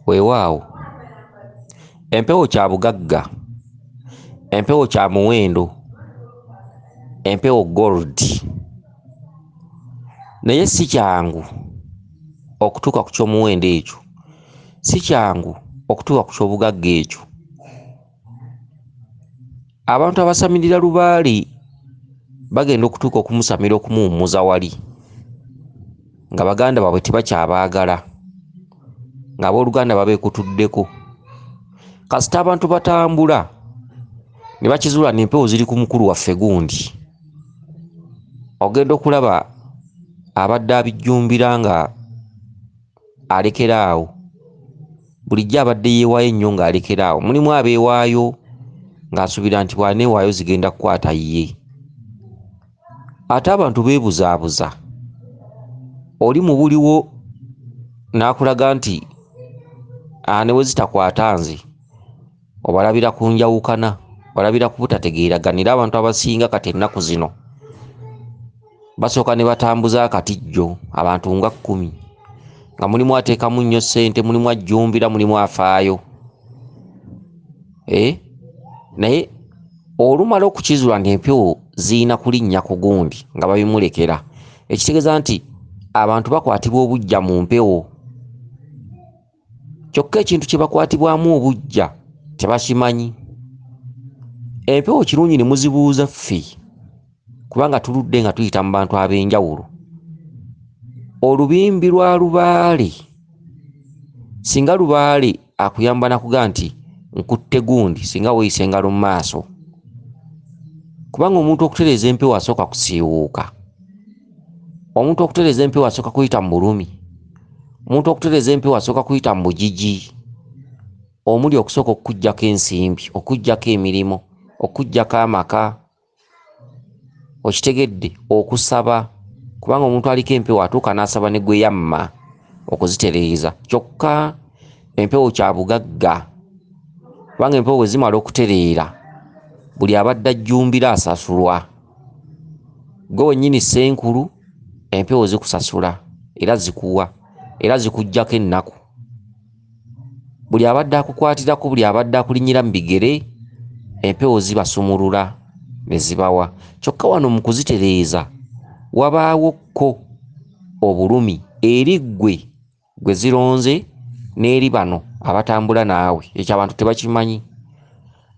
Weewaawo empewo kya bugagga, empewo kya muwendo, empewo gold, naye si kyangu okutuuka ku ky'omuwendo ekyo, si kyangu okutuuka ku ky'obugagga ekyo. Abantu abasamirira lubaale bagenda okutuuka okumusamira okumuwummuza wali nga baganda baabwe tebakyabaagala, ng'abooluganda babeekutuddeko. Kasita abantu batambula ne bakizuula nti empewo ziri ku mukulu waffe gundi, ogenda okulaba abadde abijjumbira nga alekera awo. Bulijjo abadde yeewaayo ennyo ng'alekera awo. Mulimu abeewaayo ng'asuubira nti bw'aneewaayo zigenda kukwata ye. Ate abantu beebuzaabuza. Oli mu buliwo n'akulaga nti ne bwe zitakwata nze, obalabira ku njawukana, obalabira ku butategeeragana. Era abantu abasinga kati ennaku zino basooka ne batambuza akatijjo abantu nga 10, nga mulimu ateekamu nnyo ssente, mulimu ajjumbira, mulimu afaayo. Naye olumala okukizuula nti empewo zirina kulinnya ku gundi nga babimulekera, ekitegeeza nti abantu bakwatibwa obuggya mu mpewo. Kyokka ekintu kye bakwatibwamu obuggya tebakimanyi. Empewo kirungi ne muzibuuza ffe, kubanga tuludde nga tuyita mu bantu ab'enjawulo. Olubimbi lwa lubaale, singa lubaale akuyamba nakuga nti nkutte gundi, singa weeyisa engalo mu maaso. Kubanga omuntu okutereeza empewo asooka kusiiwuuka. Omuntu okutereeza empewo asooka kuyita mu bulumi. Omuntu okutereeza empewo asooka kuyita mu bugigi, omuli okusooka okuggyako ensimbi, okuggyako emirimu, okuggyako amaka, okitegedde, okusaba. Kubanga omuntu aliko empewo atuuka n'asaba ne gwe yamma okuzitereeza. Kyokka empewo kya bugagga, kubanga empewo bwe zimala okutereera, buli abadde ajjumbira asasulwa. Ggwe wennyini ssenkulu, empewo zikusasula era zikuwa era zikuggyako ennaku. Buli abadde akukwatirako, buli abadde akulinnyira mu bigere, empewo zibasumulula ne zibawa. Kyokka wano mu kuzitereeza wabaawo kko obulumi eri ggwe gwe zironze n'eri bano abatambula naawe. Ekyo abantu tebakimanyi.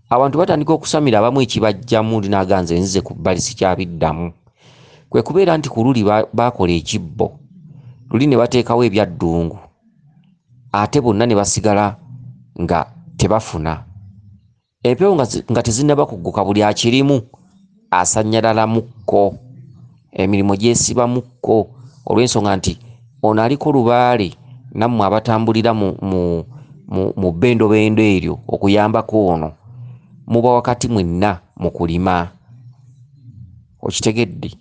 Abantu batandika okusamira abamu ekibajjamu, ndi n'agamba nze nzize ku bbali sikyabiddamu. Kwe kubeera nti ku luli baakola ekibbo, luli ne bateekawo ebyaddungu, ate bonna ne basigala nga tebafuna. Empewo nga tezinnaba kugguka, buli akirimu asannyalalamukko, emirimu gyesibamukko, olw'ensonga nti ono aliko lubaale nammwe abatambulira mu bbendobendo eryo okuyambako ono, muba wakati mwenna mu kulima. Okitegedde?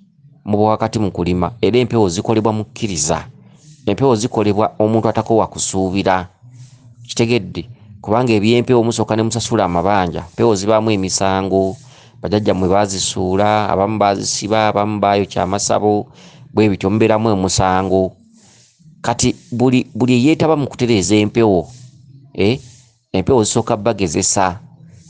Muba wakati mu kulima. Era empewo zikolebwa mukkiriza, empewo zikolebwa omuntu atakoowa kusuubira. Okitegedde? Kubanga ebyempewo musooka ne musasula amabanja. Empewo zibaamu emisango, bajjajjammwe baazisuula, abamu baazisiba, abamu baayokya amasabo, bwe bityo mubeeramu omusango. Kati buli eyeetaba mu kutereeza empewo, empewo zisooka bagezesa,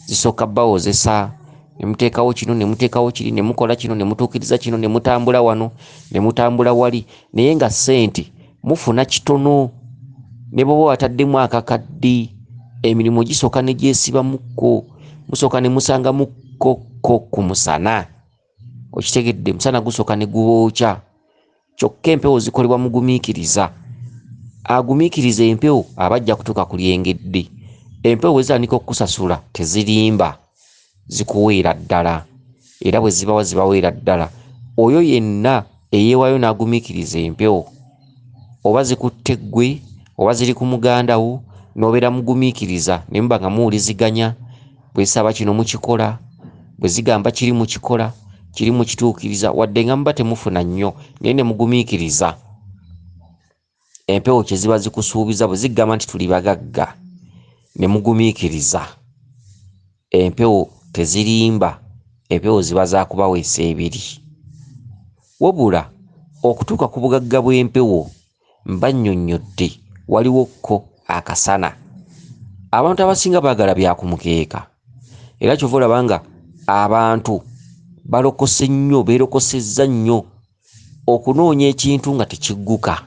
zisooka bawozesa, ne muteekawo kino, ne muteekawo kiri, ne mukola kino, ne mutuukiriza kino, ne mutambula wano, ne mutambula wali, naye nga ssente mufuna kitono. Ne bw'oba wataddemu akakadde, emirimu gisooka ne gyesibamukko, musooka ne musangamukko ko ku musana. Okitegedde? Musana gusooka ne gubookya. Kyokka empewo zikolebwa mugumiikiriza. Agumiikiriza empewo aba ajja kutuuka ku lyengedde. Empewo bwe zitandika okukusasula tezirimba, zikuweera ddala. Era bwe zibawa zibaweera ddala. Oyo yenna eyeewaayo n'agumiikiriza empewo, oba zikutte ggwe, oba ziri ku muganda wo, n'obeera mugumiikiriza ne muba nga muwuliziganya, bwe zisaba kino mukikola, bwe zigamba kiri mukikola, kiri mukituukiriza, wadde nga muba temufuna nnyo, naye ne mugumiikiriza. Empewo kye ziba zikusuubiza bwe zigamba nti tuli bagagga, ne mugumiikiriza. Empewo tezirimba, empewo ziba za kubaweesa ebiri. Wabula okutuuka ku bugagga bw'empewo mba nnyonnyodde Waliwo ko akasana. Abantu abasinga baagala bya ku mukeeka, era kyova olaba nga abantu balokose nnyo, beerokosezza nnyo okunoonya ekintu nga tekigguka.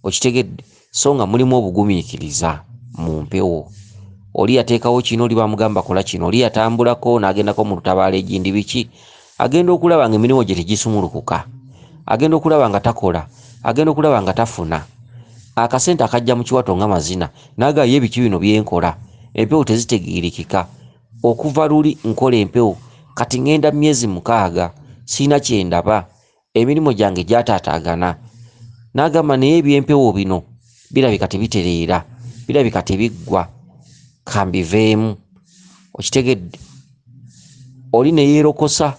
Okitegedde? So nga mulimu obugumiikiriza mu mpewo. Oli yateekawo kino, oli bamugamba kola kino, oli yatambulako n'agendako mu lutabaalo egindi biki, agenda okulaba nga emirimu gye tegisumulukuka, agenda okulaba nga takola, agenda okulaba nga tafuna akasente akajja mu kiwato nga mazina, n'agamba ye biki bino byenkola, empewo tezitegeerekeka. Okuva luli nkola empewo, kati ŋŋenda myezi 6 sirina kye ndaba, emirimu gyange gyataataagana. N'agamba naye ebyempewo bino birabika tebitereera, birabika tebiggwa, kambiveemu. Okitegedde? Oli ne yeerokosa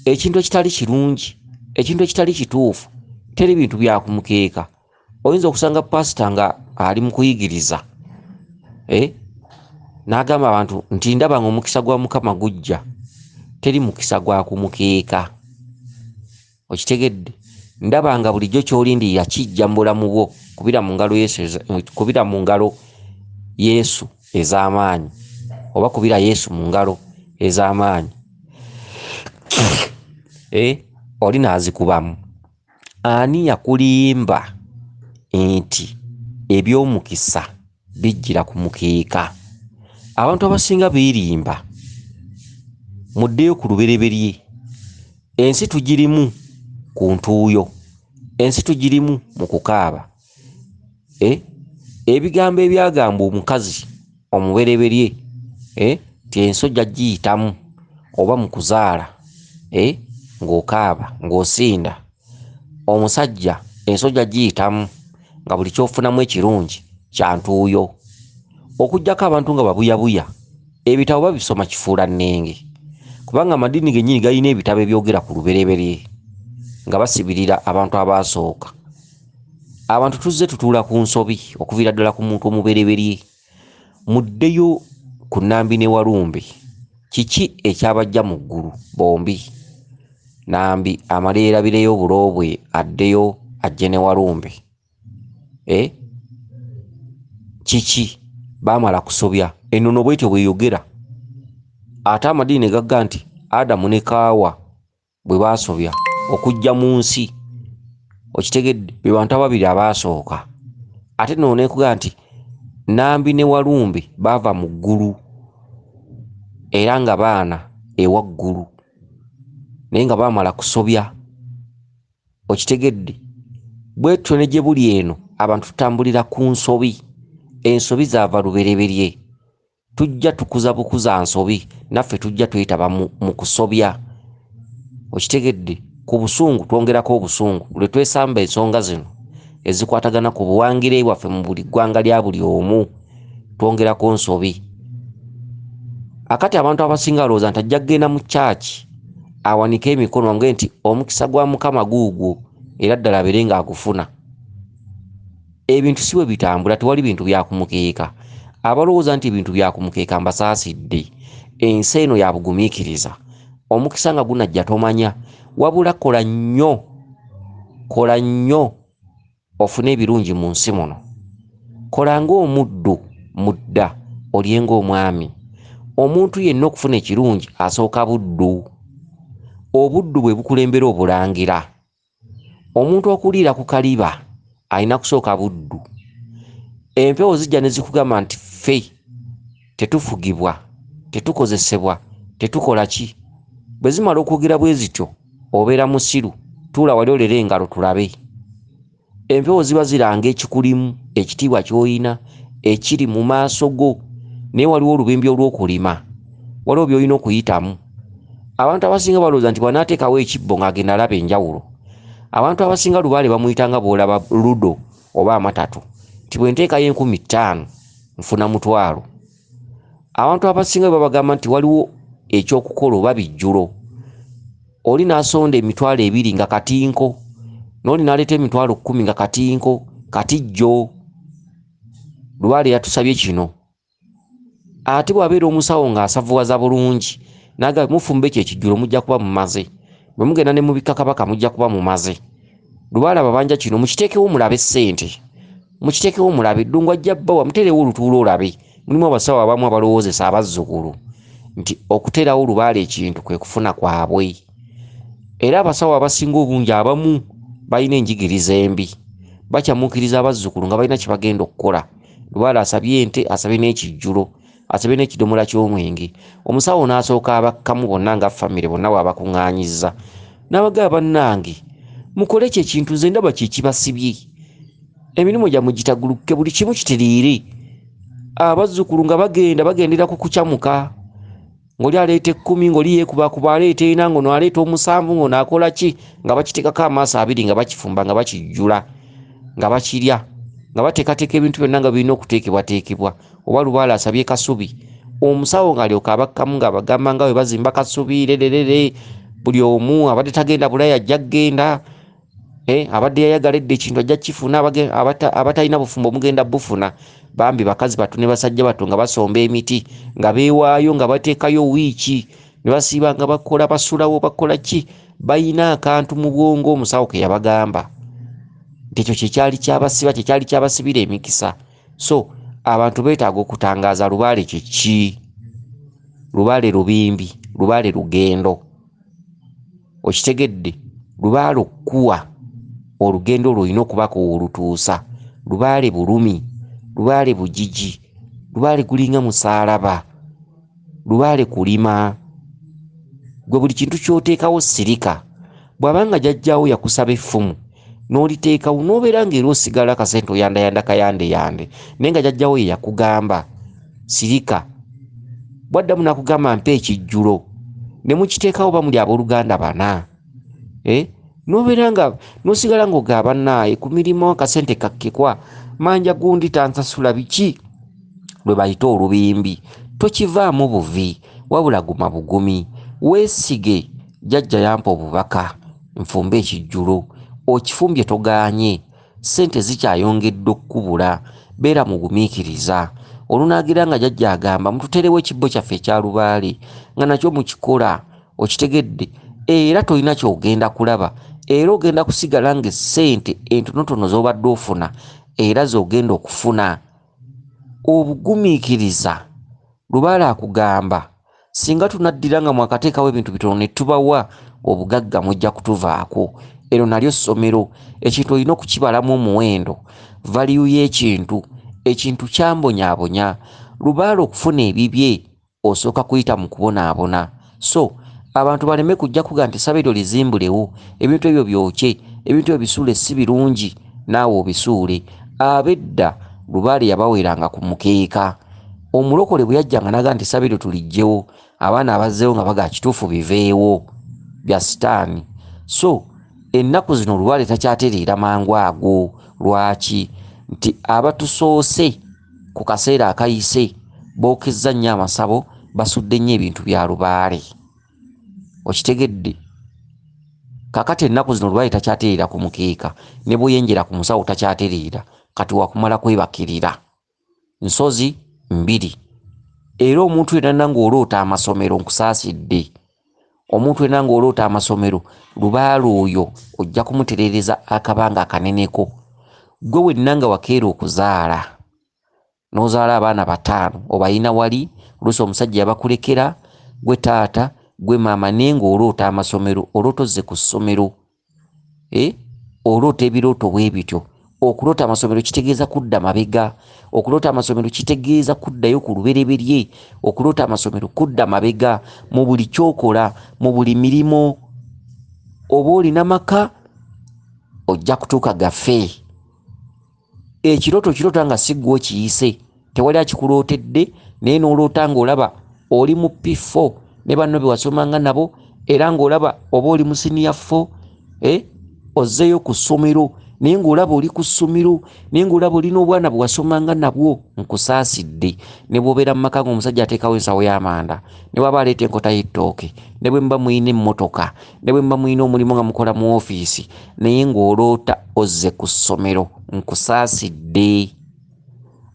ekintu ekitali kirungi, ekintu ekitali kituufu. Teri bintu bya ku mukeeka. Oyinza okusanga pasita nga ali mu kuyigiriza, n'agamba abantu nti ndaba ng'omukisa gwa Mukama gujja. Teri mukisa gwa ku mukeeka. Okitegedde? Ndaba nga bulijjo ky'olindirira kijja mu bulamu bwo, kubira mu ngalo Yesu kubira mu ngalo Yesu ez'amaanyi, oba kubira Yesu mu ngalo ez'amaanyi. Oli n'azikubamu. Ani yakulimba nti eby'omukisa bijjira ku mukeeka? Abantu abasinga beerimba. Muddeyo ku lubereberye. Ensi tugirimu ku ntuuyo, ensi tugirimu mu kukaaba. Ebigambo ebyagamba omukazi omubereberye, nti ensi ojja giyitamu oba mu kuzaala, ng'okaaba ng'osinda. Omusajja ensi ojja giyitamu nga buli ky'ofunamu ekirungi kya ntuuyo. Okuggyako abantu nga babuyabuya, ebitabo babisoma kifuulannenge, kubanga amadiini gennyini galina ebitabo ebyogera ku lubereberye nga basibirira abantu abaasooka. Abantu tuzze tutuula ku nsobi okuviira ddala ku muntu omubereberye. Muddeyo ku Nambi ne Walumbe. Kiki ekyabajja mu ggulu bombi? Nambi amale yeerabireyo obulo bwe addeyo ajje ne Walumbe. Kiki? Baamala kusobya. Ennono bw'etyo bw'eyogera. Ate amadiini ne gagga nti Adamu ne Kaawa bwe baasobya okujja mu nsi. Okitegedde? Be bantu ababiri abaasooka. Ate nno neekugaa nti Nambi ne Walumbe baava mu ggulu era nga baana ewaggulu, naye nga baamala kusobya. Okitegedde? Bwe tutyo ne gye buli eno abantu tutambulira ku nsobi. Ensobi zaava lubereberye. Tujja tukuza bukuza nsobi, naffe tujja twetaba mu kusobya. Okitegedde? Ku busungu twongerako obusungu. Lwe twesamba ensonga zino ezikwatagana ku buwangire bwaffe mu buli ggwanga lya buli omu, twongerako nsobi. Akati abantu abasinga balowooza nti ajja kugenda mu church awanike emikono bamugende nti omukisa gwa Mukama guugwo, era ddala abeere ng'agufuna. Ebintu si bwe bitambula, tewali bintu bya ku mukeeka. Abalowooza nti ebintu bya ku mukeeka mbasaasidde. Ensi eno ya bugumiikiriza. Omukisa nga gunajja tomanya, wabula kola nnyo, kola nnyo ofune ebirungi mu nsi muno. Kola ng'omuddu mu dda, olye ng'omwami. Omuntu yenna okufuna ekirungi asooka buddu. Obuddu bwe bukulembera obulangira. Omuntu okuliira ku kaliba alina kusooka buddu. Empewo zijja ne zikugamba nti ffe tetufugibwa, tetukozesebwa, tetukola ki. Bwe zimala okwogera bwe zityo obeera musiru, tuula wali olere engalo tulabe. Empewo ziba ziranga ekikulimu, ekitiibwa ky'olina, ekiri mu maaso go, naye waliwo olubimbi olw'okulima, waliwo by'olina okuyitamu. Abantu abasinga balowooza nti bw'anaateekawo ekibbo ng'agenda alaba enjawulo. Abantu abasinga lubaale bamuyita nga bw'olaba ludo oba amatatu, nti bwe nteekayo 5000 nfuna 1,000. Abantu abasinga bwe babagamba nti waliwo ekyokukola oba bijjulo, oli n'asonda 20,000 nga katinko, n'oli n'aleeta 10,000 nga katinko, katijjo. Lubaale yatusabye kino. Ate bw'abeera omusawo ng'asavuwaza bulungi, n'agamba mufumbe ekyo ekijjulo mujja kuba mumaze, bwe mugenda ne mubikka kabaka mujja kuba mumaze. Lubaale ababanja kino mukiteekewo mulabe ssente. Mukiteekewo mulabe, Ddungu ajja bbawa, muteerewo olutuula olabe. Mulimu abasawo abamu abalowoozesa abazzukulu nti okuteerawo lubaale ekintu kwe kufuna kwabwe. Era abasawo abasinga obungi abamu balina enjigiriza embi, bakyamuukiriza abazzukulu nga balina kye bagenda okukola. Lubaale asabye ente, asabye n'ekijjulo, asabye n'ekidomola ky'omwenge. Omusawo n'asooka abakkamu bonna nga famire bonna bw'abakuŋŋaanyizza n'abagamba, bannange mukole ekyo ekintu, nze ndaba kye kibasibye, emirimu gyammwe gitagulukke, buli kimu kitereere. Abazzukulu nga bagenda bagendera ku kucamuka, ng'oli aleeta 10, ng'oli yeekubakuba aleeta 4, ng'ono aleeta 7, ng'ono akola ki, nga bakitekako amaaso 2, nga bakifumba, nga bakijjula, nga bakirya, nga bateekateeka ebintu byonna nga birina okuteekebwateekebwa. Oba lubaale asabye kasubi, omusawo ng'alyoka abakkamu ng'abagamba nga bwe bazimba kasubi lererere, buli omu abadde tagenda Bulaaya ajja kgenda, abadde yayagala edda ekintu ajja kukifuna, abatalina bufumbo mugenda bufuna. Bambi bakazi batu ne basajja batu nga basomba emiti, nga beewaayo, nga bateekayo wiiki, ne basiiba nga bakola, basulawo, bakola ki, balina akantu mu bwongo omusawo ke yabagamba nti ekyo kyekyali kyabasiba, kyekyali kyabasibira emikisa. So abantu beetaaga okutangaaza lubaale kye ki. Lubaale lubimbi, lubaale lugendo. Okitegedde? Lubaale okkuwa olugendo olwo olina okubaako w'olutuusa. Lubaale bulumi, lubaale bugigi, lubaale gulinga musaalaba, lubaale kulima. Gwe buli kintu ky'oteekawo sirika. Bw'abanga jjajjaawo yakusaba effumu n'oliteekawo, n'obeera ng'era osigala akasente oyandayanda kayandeyande, naye nga jjajjaawo ye yakugamba sirika. Bw'addamu n'akugamba mpa ekijjulo, ne mukiteekawo bamuli abooluganda 4, n'obeera nga n'osigala ng'ogamba bannaaye ku mirimu akasente kakkekwa, manja gundi tansasula biki, lwe bayita olubimbi. Tokivaamu buvi, wabula guma bugumi, weesige jjajja yampa obubaka nfumbe ekijjulo, okifumbye togaanye, ssente zikyayongedde okkubula, beera mugumiikiriza. Olunaagira nga jjajja agamba mututeerewo ekibbo kyaffe ekya lubaale nga nakyo mukikola, okitegedde, era tolina ky'ogenda kulaba, era ogenda kusigala ng'essente entonotono z'obadde ofuna era z'ogenda okufuna. Obugumiikiriza, lubaale akugamba singa tunaddira nga mwakateekawo ebintu bitono ne tubawa obugagga mujja kutuvaako. Eryo nalyo ssomero, ekintu olina okukibalamu omuwendo, value y'ekintu, ekintu kyambonyaabonya. Lubaale okufuna ebibye osooka kuyita mu kubonaabona. So abantu baleme kujja kuga nti essabo eryo lizimbulewo, ebintu ebyo byokye, ebintu ebyo bisuule si birungi, naawe obisuule. Ab'edda lubaale yabaweeranga ku mukeeka. Omulokole bwe yajjanga n'agamba nti essabo eryo tuliggyewo, abaana abazzeewo nga bagamba kituufu biveewo bya sitaani. So ennaku zino lubaale takyatereera mangu ago. Lwaki? Nti abatusoose ku kaseera akayise bookezza nnyo amasabo, basudde nnyo ebintu bya lubaale. Okitegedde? Kaakati ennaku zino lubaale takyatereera ku mukeeka, ne bw'oyenjera ku musawo takyatereera, kati wakumala kwebakirira. Nsozi 2. Era omuntu yenna ng'oloota amasomero, nkusaasidde, omuntu yenna ng'oloota amasomero, lubaale oyo ojja kumutereereza akabanga akaneneko. Ggwe wenna nga wakeera okuzaala, n'ozaala abaana 5, obalina wali, oluusi omusajja yabakulekera, gwe taata, gwe maama, naye ng'oloota amasomero, oloota ozze ku ssomero, oloota ebirooto bwe bityo. Okuloota amasomero kitegeeza kudda mabega, okuloota amasomero kitegeeza kuddayo ku lubereberye, okuloota amasomero kudda mabega mu buli ky'okola, mu buli mirimu. Oba olina maka, ojja kutuuka gafe. Ekirooto kiroota nga si ggwe okiyise, tewali akikulootedde, naye n'oloota ng'olaba oli mu P4 ne banno be wasomanga nabo, era ng'olaba oba oli mu senior 4, ozzeeyo ku ssomero, naye ng'olaba oli ku ssomero, naye ng'olaba olina obwana bwe wasomanga nabwo. Nkusaasidde, ne bw'obeera mu maka ng'omusajja ateekawo ensawo y'amanda, ne bw'aba aleeta enkota y'ettooke, ne bwe muba muyina emmotoka, ne bwe muba muyina omulimu nga mukola mu ofiisi, naye ng'oloota ozze ku ssomero, nkusaasidde.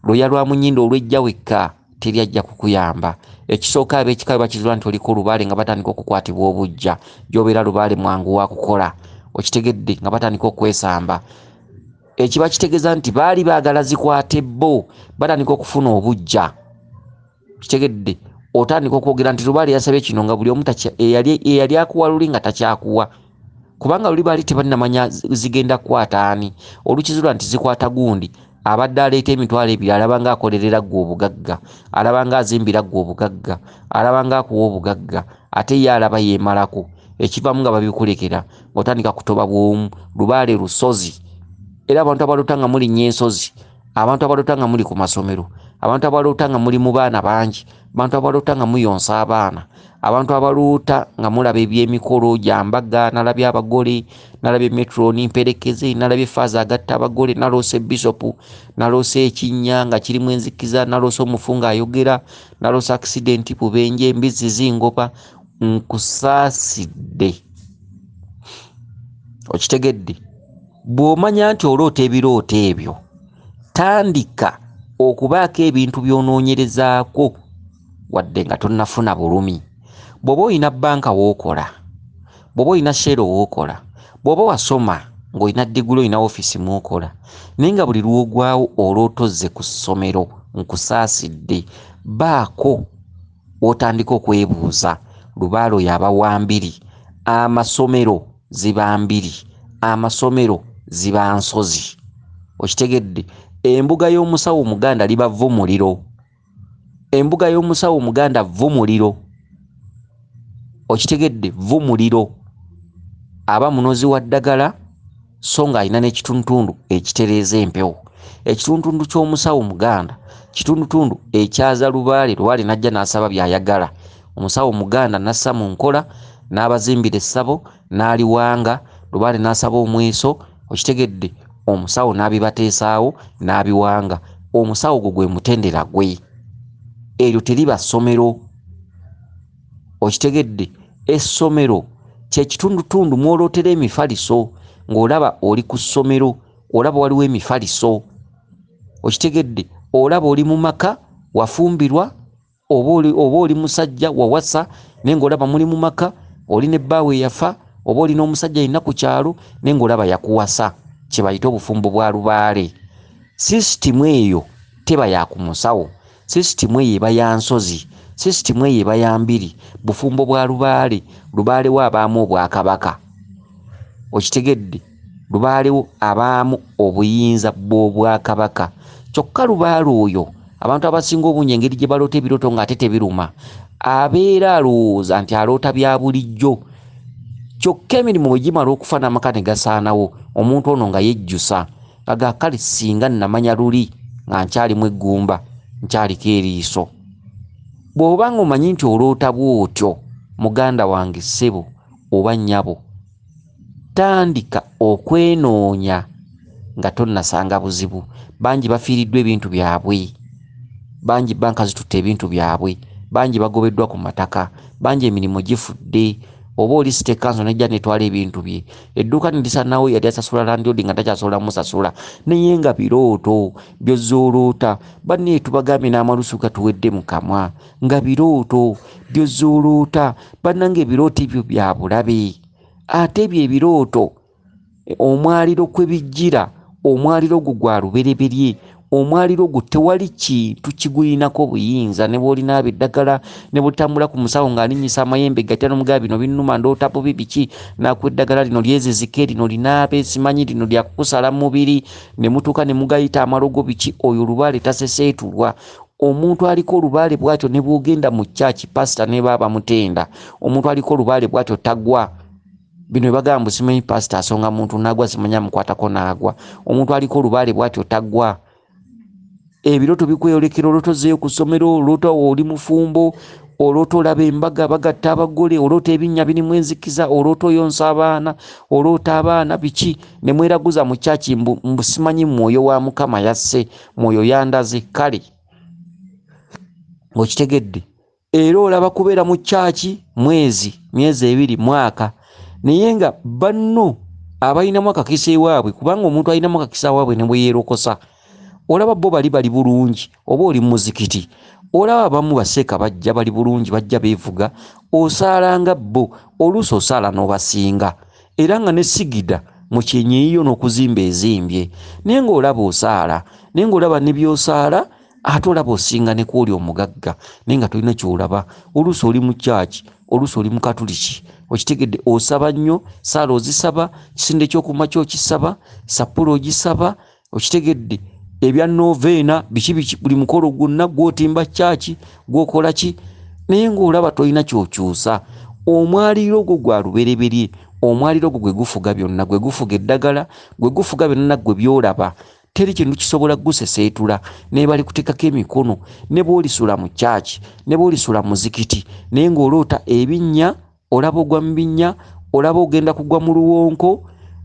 Lwoya lwa munyindo olw'ejja wekka teri ajja kukuyamba. Ekisooka ab'ekika bwe bakizuula nti oliko lubaale nga batandika okukwatibwa obuggya, gy'obeera lubaale mwangu wa kukola, okitegedde, nga batandika okwesamba. Ekiba kitegeeza nti baali baagala zikwate bo, batandika okufuna obujja. Kitegedde, otandika okwogera nti lubaale yasabye kino nga buli omu eyali akuwa luli nga takyakuwa, kubanga luli baali tebannamanya zigenda kukwata ani. Olukizula nti zikwata gundi, abadde aleeta 20,000 alaba nga akolerera ggwe obugagga, alaba nga azimbira ggwe obugagga, alaba nga akuwa obugagga, ate ye alaba yeemalako. Ekivamu nga babikulekera, ng'otandika kutoba bw'omu. Lubaale lusozi. Era abantu abaloota nga mulinnya ensozi, abantu abaloota nga muli ku masomero, abantu abaloota nga muli mu baana bangi, abantu abaloota nga muyonsa abaana, abantu abaloota nga mulaba ebyemikolo gya mbaga, nalabye abagole, nalabye metroni mperekeze, nalabye faaza agatta abagole, naloose bisopu, naloose ekinnya nga kirimu enzikiza, naloose omufu ng'ayogera, naloose accident, bubenje, embizzi zingoba. Nkusaasidde. Okitegedde? Bw'omanya nti oloota ebirooto ebyo, tandika okubaako ebintu by'onoonyerezaako wadde nga tonnafuna bulumi. Bw'oba olina bbanka w'okola, bw'oba olina Shell w'okola, bw'oba wasoma ng'olina diguli olina ofiisi mw'okola, naye nga buli lw'ogwawo olootozze ku ssomero, nkusaasidde, baako w'otandika okwebuuza. Lubaale oyo aba wa mbiri. Amasomero ziba mbiri, amasomero ziba nsozi. Okitegedde? Embuga y'omusawo Omuganda liba vvumuliro. Embuga y'omusawo Omuganda vvumuliro. Okitegedde? Vvumuliro. Aba munozi wa ddagala so ng'alina n'ekitundutundu ekitereeza empewo. Ekitundutundu ky'omusawo Omuganda kitundutundu ekyaza lubaale, lubaale n'ajja n'asaba by'ayagala. Omusawo Omuganda n'assa mu nkola, n'abazimbira essabo, n'aliwanga, lubaale n'asaba omweso. Okitegedde? Omusawo n'abibateesaawo n'abiwanga. Omusawo gwo gwe mutendera gwe. Eryo teriba ssomero. Okitegedde? Essomero kye kitundutundu mw'olootera emifaliso, ng'olaba oli ku ssomero, olaba waliwo emifaliso. Okitegedde? Olaba oli mu maka, wafumbirwa, oba oli musajja wawasa, naye ng'olaba muli mu maka, oli ne bbaawe eyafa, oba oli n'omusajja yenna ku kyalo, naye ng'olaba yakuwasa. Kye bayita obufumbo bwa lubaale. Sisitimu eyo teba ya ku musawo, sisitimu eyo eba ya nsozi, sisitimu eyo eba ya mbiri. Bufumbo bwa lubaale. Lubaale wo abaamu obwakabaka. Okitegedde? Lubaale wo abaamu obuyinza bw'obwakabaka. Kyokka lubaale oyo abantu abasinga obungi engeri gye baloota ebirooto ng'ate tebiruma, abeera alowooza nti aloota bya bulijjo. Kyokka emirimu bwe gimala okufa n'amaka ne gasaanawo, omuntu ono nga yejjusa, aga kale singa nnamanya luli nga nkyalimu eggumba, nkyaliko eriiso. Bw'oba ng'omanyi nti oloota bw'otyo, muganda wange ssebo oba nnyabo, tandika okwenoonya nga tonnasanga buzibu. Bangi bafiiriddwa ebintu byabwe, bangi banka zitutte ebintu byabwe, bangi bagobeddwa ku mataka, bangi emirimu gifudde. Oba oli city council nejja netwala ebintu bye, edduuka ne lisanawo, yali asasula landlord nga takyasobola musasula, naye nga birooto by'ozzooloota. Banne tubagambye n'amalusu gatuwedde mu kamwa, nga birooto by'ozzooloota. Bannange ebirooto ebyo bya bulabe. Ate ebyo ebirooto omwaliro kwe bijjira, omwaliro ogwo gwa lubereberye, omwaliro ogwo tewali kintu kigulinako buyinza. Ne bw'olinaaba eddagala, ne bw'otambula ku musawo ng'alinnyisa amayembe gatya n'omugamba bino binnuma, ndoota bubi biki, n'akuwa eddagala lino lyezizike, lino linaabe, simanyi lino lyakukusala mubiri, ne mutuuka ne mugayita amalogo biki, oyo lubaale taseseetulwa. Omuntu aliko olubaale bw'atyo ne bw'ogenda mu church, pasita ne baaba mutenda, omuntu aliko olubaale bw'atyo tagwa. Bino bagamba mbu simanyi pasita asonga muntu n'agwa, simanyi amukwatako n'agwa. Omuntu aliko olubaale bw'atyo tagwa. Ebirooto bikweyolekera, oloota ozzeeyo ku ssomero, oloota oli mufumbo, oloota olaba embaga bagatta abagole, oloota ebinnya birimu enzikiza, oloota oyonsa abaana, oloota abaana biki, ne mweraguza mu church mbu simanyi mwoyo wa Mukama yasse, mwoyo yandaze. Kale ng'okitegedde. Era olaba kubeera mu church mwezi, myezi ebiri, mwaka, naye nga banno abalinamu akakisa ewaabwe, kubanga omuntu alinamu akakisa awaabwe ne bwe yeerokosa, olaba bo bali bali bulungi, oba oli mu muzikiti, olaba abamu baseeka bajja bali bulungi, bajja beevuga, osaala nga bo, oluusi osaala n'obasinga. Era nga ne sigida Mu kyenyiyo n'okuzimba ezimbye, naye ng'olaba osaala, naye ng'olaba ne by'osaala, ate olaba osinga ne kwoli omugagga, naye nga tolina ky'olaba. Oluusi oli mu kyaki, oluusi oli mu katuliki, okitegedde, osaba nnyo, saala ozisaba, kisinde ky'okumakya okisaba, sappula ogisaba, okitegedde, ebya noveena biki biki, buli mukolo gwonna gw'otimba kyaki, gw'okola ki, naye ng'olaba tolina ky'okyusa. Omwaliiro ogwo gwa lubereberye, omwaliiro ogwo gwe gufuga byonna, gwe gufuga eddagala, gwe gufuga byonna gwe by'olaba. Teri kintu kisobola kuguseseetula, ne bali kuteekako emikono, ne bw'olisula mu kyaki, ne bw'olisula mu muzikiti, naye ng'oloota ebinnya, olaba ogwa mu binnya, olaba ogenda kugwa mu luwonko,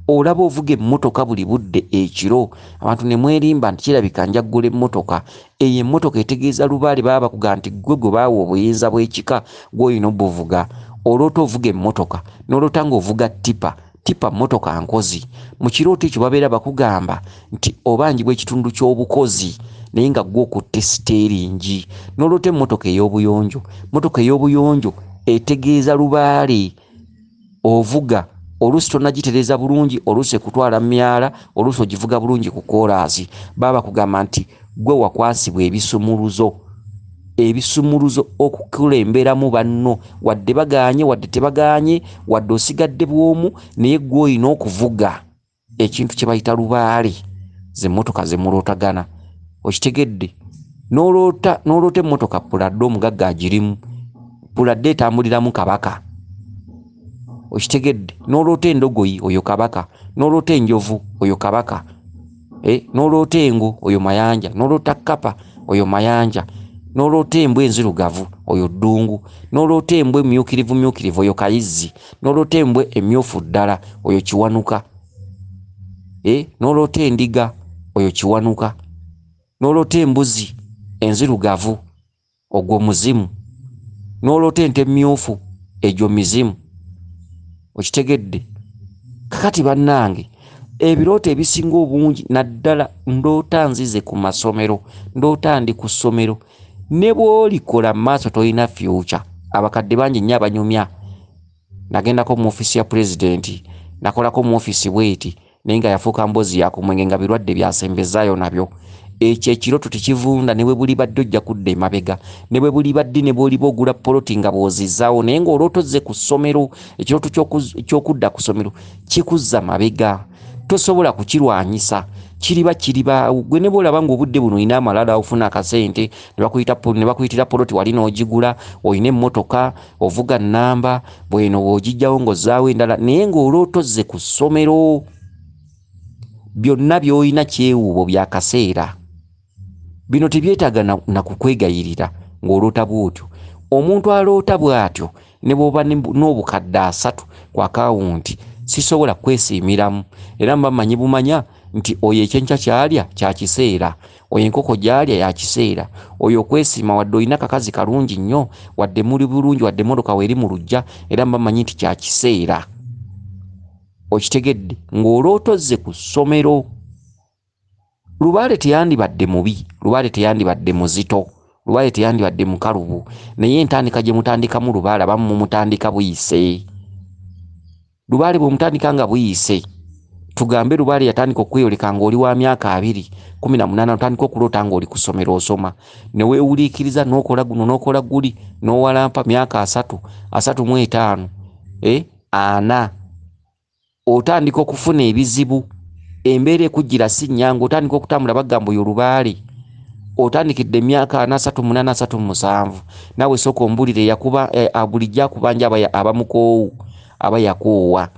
olaba ovuga emmotoka buli budde ekiro. Abantu ne mwerimba nti kirabika nja kugula emmotoka. Eyo emmotoka etegeeza lubaale, baba bakugamba nti ggwe gwe baawa obuyinza bw'ekika, gw'olina obuvuga. Oloota ovuga emmotoka, n'oloota ng'ovuga ttipa. Ttipa mmotoka nkozi. Mu kirooto ekyo babeera bakugamba nti obanjibwa ekitundu ky'obukozi, naye nga ggwe okutte siteeringi. N'oloota emmotoka ey'obuyonjo. Mmotoka ey'obuyonjo etegeeza lubaale ovuga, oluusi tonnagitereeza bulungi, oluusi ekutwala mu myala, oluusi ogivuga bulungi ku koolaasi. Baba bakugamba nti ggwe wakwasibwa ebisumuluzo, ebisumuluzo okukulemberamu banno, wadde bagaanye wadde tebagaanye, wadde osigadde bw'omu, naye ggwe olina okuvuga ekintu kye bayita lubaale, ze mmotoka ze mulootagana. Okitegedde? N'oloota emmotoka puladde omugagga agirimu, puladde etambuliramu kabaka. Okitegedde? N'oloota endogoyi, oyo kabaka. N'oloota enjovu, oyo kabaka. N'oloota engo, oyo mayanja. N'oloota kkapa, oyo mayanja. N'oloota embwa enzirugavu, oyo ddungu. N'oloota embwa emyukirivu myukirivu, oyo kayizzi. N'oloota embwa emyufu ddala, oyo kiwanuka. N'oloota endiga, oyo kiwanuka. N'oloota embuzi enzirugavu, ogwo muzimu. N'oloota ente emyufu, egyo mizimu. Okitegedde? Kakati bannange, ebirooto ebisinga obungi, naddala ndoota nzize ku masomero, ndoota ndi ku ssomero, ne bw'olikola mu maaso tolina future. Abakadde bangi nnyo abanyumya. Nagendako mu ofiisi ya pulezidenti, nakolako mu ofiisi bw'eti, naye nga yafuuka mboozi ya ku mwenge nga birwadde byasembezaayo nabyo. Ekyo ekirooto tekivunda, ne bwe buliba ddi ojja kudda emabega, ne bwe buliba ddi ne bw'oliba ogula poloti nga bw'ozizaawo, naye ng'olooto ozze ku ssomero, ekirooto ky'okudda ku ssomero kikuzza mabega, tosobola kukirwanyisa, kiriba kiribaawo. Gwe ne bw'olaba ng'obudde buno olina amalala, ofuna akasente, ne bakuyitira poloti wali n'ogigula, olina emmotoka, ovuga nnamba, bw'eno bw'ogiggyawo ng'ozzaawo endala, naye ng'olooto ozze ku ssomero, byonna by'olina kyewuubo bya kaseera. Bino tebyetaaga na kukwegayirira ng'oloota bw'otyo. Omuntu aloota bw'atyo ne bw'oba n'obukadde 3 ku akawunti, sisobola kwesiimiramu. Era mba mmanyi bumanya nti oyo ekyenkya ky'alya kya kiseera, oyo enkoko gy'alya ya kiseera, oyo okwesiima wadde olina kakazi kalungi nnyo, wadde muli bulungi, wadde emmotoka weeri mu luggya, era mba mmanyi nti kya kiseera. Okitegedde? Ng'oloota ozze ku ssomero. Lubaale teyandibadde mubi, lubaale teyandibadde muzito, lubaale teyandibadde mukalubu, naye entandika gye mutandikamu lubaale abamu mumutandika buyise. Lubaale bw'omutandika nga buyise, tugambe lubaale yatandika okweyoleka ng'oli wa myaka 2, 18, otandika okuloota ng'oli ku ssomero osoma, ne weewuliikiriza n'okola guno n'okola guli, n'owalampa myaka 3, 35, 40, otandika okufuna ebizibu, embeera ekujjira si nnyangu, otandika okutambula bagamba oyo lubaale. Otandikidde emyaka 4, 38, 37, naawe sooka ombuulire yakuba, bulijjo akubanja aba mukoowu, aba yakoowa.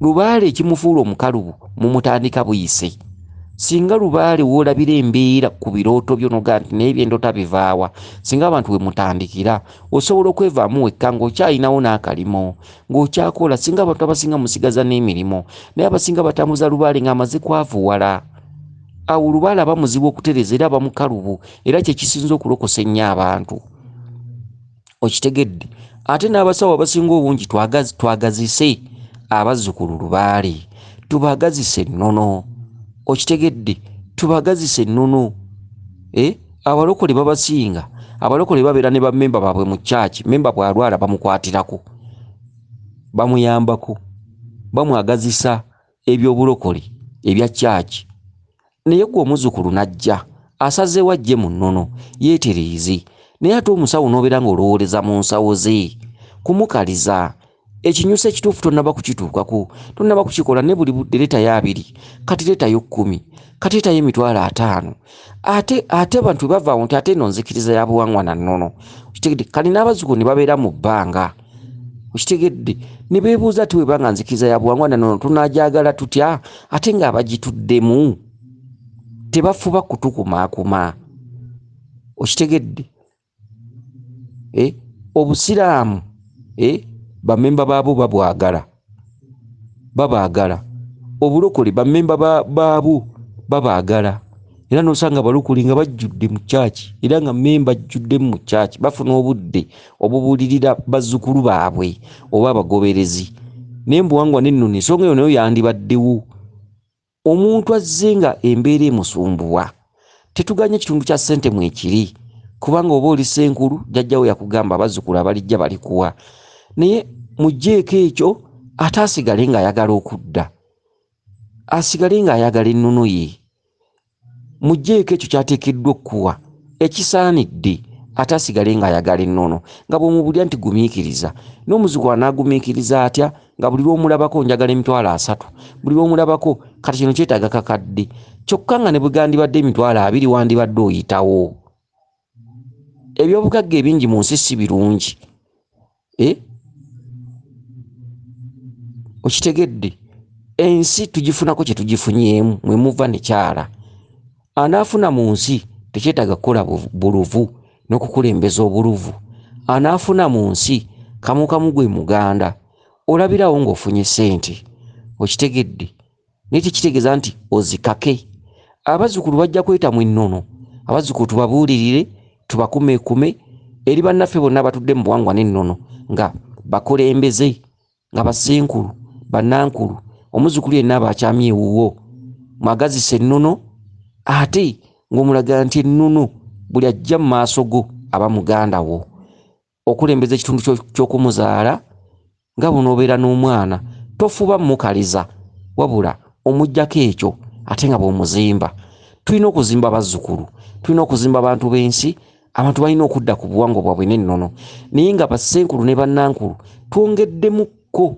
Lubaale ekimufuula omukalubu mumutandika buyise. Singa lubaale w'olabira embeera ku birooto byo n'ogamba nti naye bye ndoota bivaawa, singa abantu we mutandikira osobola okwevaamu wekka ng'okyalinawo n'akalimo, ng'okyakola. Singa abantu abasinga musigaza n'emirimu, naye abasinga batambuza lubaale ng'amaze kwavuwala. Awo lubaale aba muzibu okutereeza era aba mukalubu, era kye kisinza okulokosa ennyo abantu. Okitegedde? Ate n'abasawo abasinga obungi twagazise abazzukulu lubaale, tubagazise ennono. Okitegedde? Tubagazise ennono. Abalokole babasinga, abalokole babeera ne bammemba baabwe mu church, memba bw'alwala bamukwatirako, bamuyambako. Bamwagazisa ebyobulokole ebya kyaki. Naye gwe omuzzukulu n'ajja asazeewo ajje mu nnono yeetereeze, naye ate omusawo n'obeera ng'olowooleza mu nsawo ze kumukaliza. Ekinyusi ekituufu tonnaba kukituukako, tonnaba kukikola, ne buli budde leetayo 20, kati leetayo 10, kati leetayo 50,000. Ate abantu bwe bava awo nti ate eno nzikiriza ya buwangwa na nnono. Okitegedde? Kati n'abazzukulu ne babeera mu bbanga. Okitegedde? Ne beebuuza ati bw'eba nga nzikiriza ya buwangwa na nnono tunaagyagala tutya ate ng'abagituddemu tebafuba kutukumaakuma. Okitegedde? Obusiraamu bammemba baabwo babwagala, babaagala. Obulokole bammemba baabwo babaagala. Era n'osanga abalokole nga bajjudde mu kyaki, era nga mmemba ajjuddemu mu kyaki, bafuna obudde obubuulirira bazzukulu baabwe oba abagoberezi. Naye mbuwangwa n'ennono ensonga eyo nayo yandibaddewo. Omuntu azze nga embeera emusumbuwa, tetuganye ekitundu kya ssente mwekiri, kubanga oba oli ssenkulu jjajjawo yakugamba abazzukulu abalijja balikuwa. Naye muggyeeko ekyo ate asigale ng'ayagala okudda, asigale ng'ayagala ennono ye. Muggyeeko ekyo ky'ateekeddwa okukuwa ekisaanidde ate asigale ng'ayagala ennono. Nga bw'omubuulira nti gumiikiriza, n'omuzzukulu anaagumiikiriza atya nga buli lw'omulabako njagala 30,000, buli lw'omulabako kati kino kyetaaga kakadde, kyokka nga ne bwe gandibadde 20,000 wandibadde oyitawo. Ebyobugagga ebingi mu nsi si birungi. Okitegedde? Ensi tugifunako kye tugifunyeemu, mwe muva ne kyala. Anaafuna mu nsi tekyetaaga kukola buluvu n'okukulembeza obuluvu. Anaafuna mu nsi kamu kamu gwe muganda, olabirawo ng'ofunye ssente. Okitegedde? Naye tekitegeeza nti ozikake. Abazzukulu bajja kwetamwa ennono, abazzukulu tubabuulirire, tubakumeekume eri bannaffe bonna abatudde mu buwangwa n'ennono nga bakulembeze, nga bassenkulu, bannankulu. Omuzzukulu yenna aba akyamye ewuwo, mwagazise ennono ate ng'omulaga nti ennono buli ajja mu maaso go aba muganda wo. Okulembeza ekitundu ky'okumuzaala nga bw'onoobeera n'omwana, tofuba mmukaliza wabula omuggyako ekyo ate nga bw'omuzimba. Tulina okuzimba abazzukulu, tulina okuzimba abantu b'ensi, abantu balina okudda ku buwangwa bwabwe n'ennono. Naye nga bassenkulu ne bannankulu twongeddemukko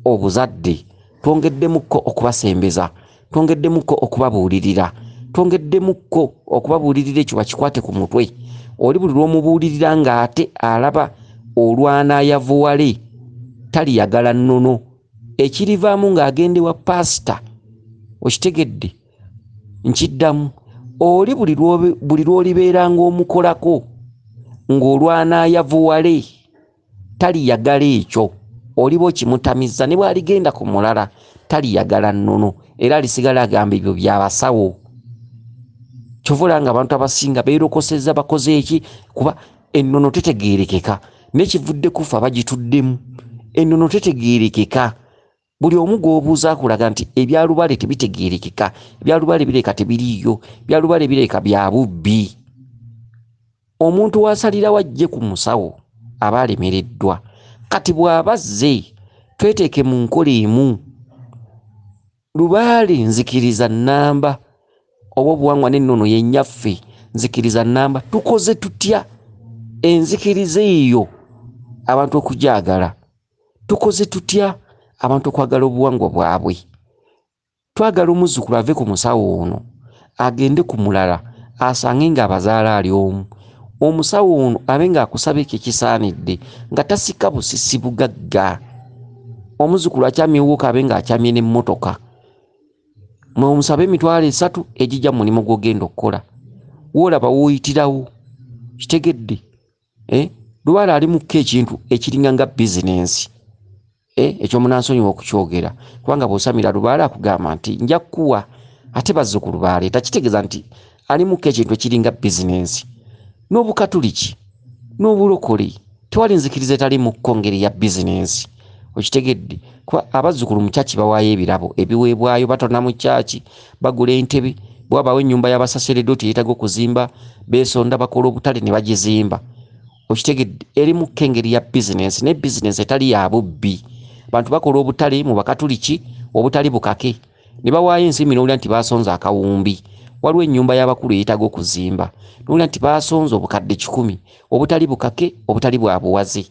obuzadde, twongeddemukko okubasembeza, twongeddemukko okubabuulirira, twongeddemukko okubabuulirira ekyo bakikwate ku mutwe. Oli buli lw'omubuulirira ng'ate alaba olwana ayavuwale, taliyagala nnono. Ekirivaamu ng'agenda ewa paasita. Okitegedde? Nkiddamu, oli buli lw'olibeera ng'omukolako ng'olwana ayavuwale, taliyagala ekyo. Oliba okimutamizza, ne bw'aligenda ku mulala taliyagala nnono, era alisigala agamba ebyo by'abasawo. Kyova olaba ng'abantu abasinga beerokosezza bakoze eki, kuba ennono tetegeerekeka, naye kivudde kufa bagituddemu. Ennono tetegeerekeka. Buli omu gw'obuuza akulaga nti ebya lubaale tebitegeerekeka, ebya lubaale bireka tebiriiyo, ebya lubaale bireka bya bubbi. Omuntu w'asalirawo ajje ku musawo aba alemereddwa. Kati bw'aba azze tweteeke mu nkola emu. Lubaale nzikiriza nnamba, oba obuwangwa n'ennono ye nnyaffe nzikiriza nnamba. Tukoze tutya enzikiriza eyo abantu okugyagala? Tukoze tutya abantu okwagala obuwangwa bwabwe? Twagala omuzzukulu ave ku musawo ono agende ku mulala asange ng'abazaala ali omu. Omusawo ono abe ng'akusaba ekyo ekisaanidde nga tasika busisi bugagga. Omuzzukulu akyamye ewuwo k'abe ng'akyamye n'emmotoka. Mwe omusabe 30,000 egijja mu mulimu gw'ogenda okukola. Woolaba w'oyitirawo. Kitegedde? Lubaale ali mukko ekintu ekiringa nga bizinensi. Ekyo munansonyiwa okukyogera, kubanga bw'osamira lubaale akugamba nti nja kukuwa, ate bazzukulu baleeta, kitegeeza nti ali mukko ekintu ekiringa bizinensi. N'obukatuliki n'obulokole tewali nzikiriza etali mukko ngeri ya bizinensi. Okitegedde? Kuba abazzukulu mu kyaki bawaayo ebirabo ebiweebwayo, batona mu kyaki, bagula entebe, bwe wabaawo ennyumba y'abasaseredooti yeetaaga okuzimba, beesonda bakola obutale ne bagizimba. Okitegedde? Eri mukko engeri ya bizinensi, naye bizinensi etali ya bubbi. Bantu bakola obutale mu Bakatuliki, obutali bukake, ne bawaayo ensimbi n'owulira nti basonze akawumbi. Waliwo ennyumba y'abakulu eyeetaaga okuzimba, n'owulira nti basonze obukadde 100, obutali bukake, obutali bwa buwaze.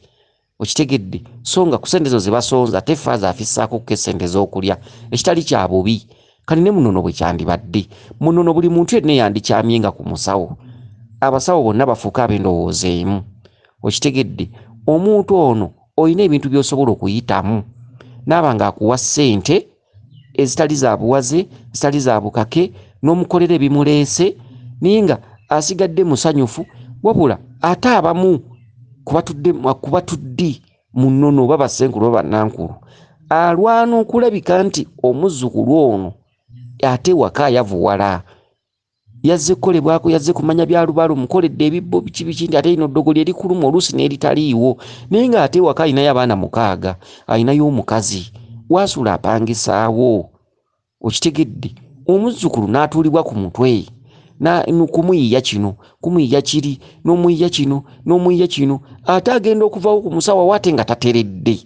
Okitegedde? So nga ku ssente ezo ze basonze ate faaza afissaako ko essente ez'okulya, ekitali kya bubi. Kati ne munono bwe kyandibadde. Munono buli muntu yenna yandikyamye nga ku musawo. Abasawo bonna bafuuke ab'endowooza emu. Okitegedde? Omuntu ono olina ebintu by'osobola okuyitamu n'aba ng'akuwa ssente ezitali za buwaze, ezitali za bukake, n'omukolera ebimuleese, naye nga asigadde musanyufu. Wabula ate abamu ku batuddi mu nnono oba bassenkulu oba bannankulu, alwana okulabika nti omuzzukulu ono ate waka ayavuwala, yazze kukolebwako, yazze kumanya bya lubaale, omukoledde ebibbo biki biki, nti ate lino ddogo lye likuluma oluusi n'eritaliiwo, naye ng'ate waka alinayo abaana 6, alinayo omukazi, waasula apangisaawo. Okitegedde? Omuzzukulu n'atuulibwa ku mutwe, kumuyiiya kino, kumuyiiya kiri, n'omuyiiya kino, n'omuyiiya kino, ate agenda okuvawo ku musawo awo ate nga tateredde,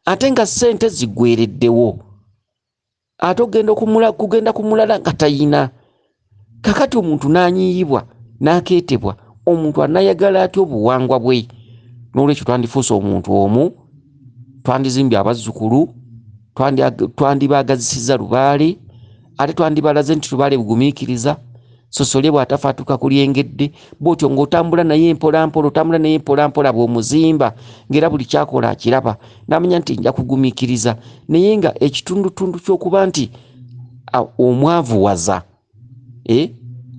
ate nga ssente ziggwereddewo, ate ogenda kugenda ku mulala nga tayina. Kakati omuntu n'anyiiyibwa n'akeetebwa, omuntu anayagala atya obuwangwa bwe? N'olwekyo twandifuuse omuntu omu, twandizimbye abazzukulu, twandibaagazisizza lubaale, ate twandibalaze nti lubaale bugumiikiriza, sosole bw'atafa atuuka ku lyengedde. Bw'otyo ng'otambula naye mpola mpola, otambula naye mpola mpola, bw'omuzimba ng'era buli kyakola akiraba, n'amanya nti nja kugumiikiriza. Naye nga ekitundutundu ky'okuba nti omwavuwaza,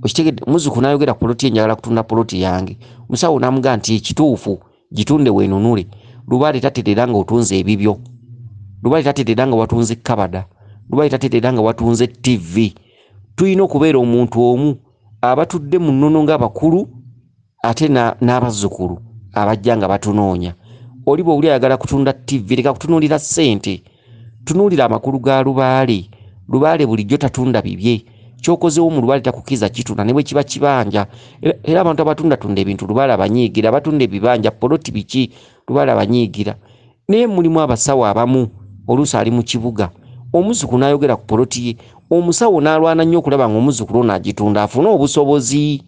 okitegedde? Muzzukulu n'ayogera ku poloti ye, njagala kutunda poloti yange. Omusawo n'amugamba nti ekituufu gitunde weenunule. Lubaale tatereera ng'otunze ebibyo, lubaale tatereera nga watunze kabada, lubaale tatereera nga watunze TV. Tulina okubeera omuntu omu, abatudde mu nnono ng'abakulu ate n'abazzukulu abajja nga batunoonya. Oli bw'oli ayagala kutunda TV, leka kutunuulira ssente, tunuulira amakulu ga lubaale. Lubaale bulijjo tatunda bibye, ky'okozeewo mu lubaale takukkiriza kitunda ne bwe kiba kibanja. Era abantu abatundatunda ebintu lubaale abanyiigira, abatunda ebibanja, poloti biki, lubaale abanyiigira. Naye mulimu abasawo abamu, oluusi ali mu kibuga, omuzzukulu n'ayogera ku poloti ye, omusawo n'alwana nnyo okulaba ng'omuzzukulu ono agitunda afune obusobozi.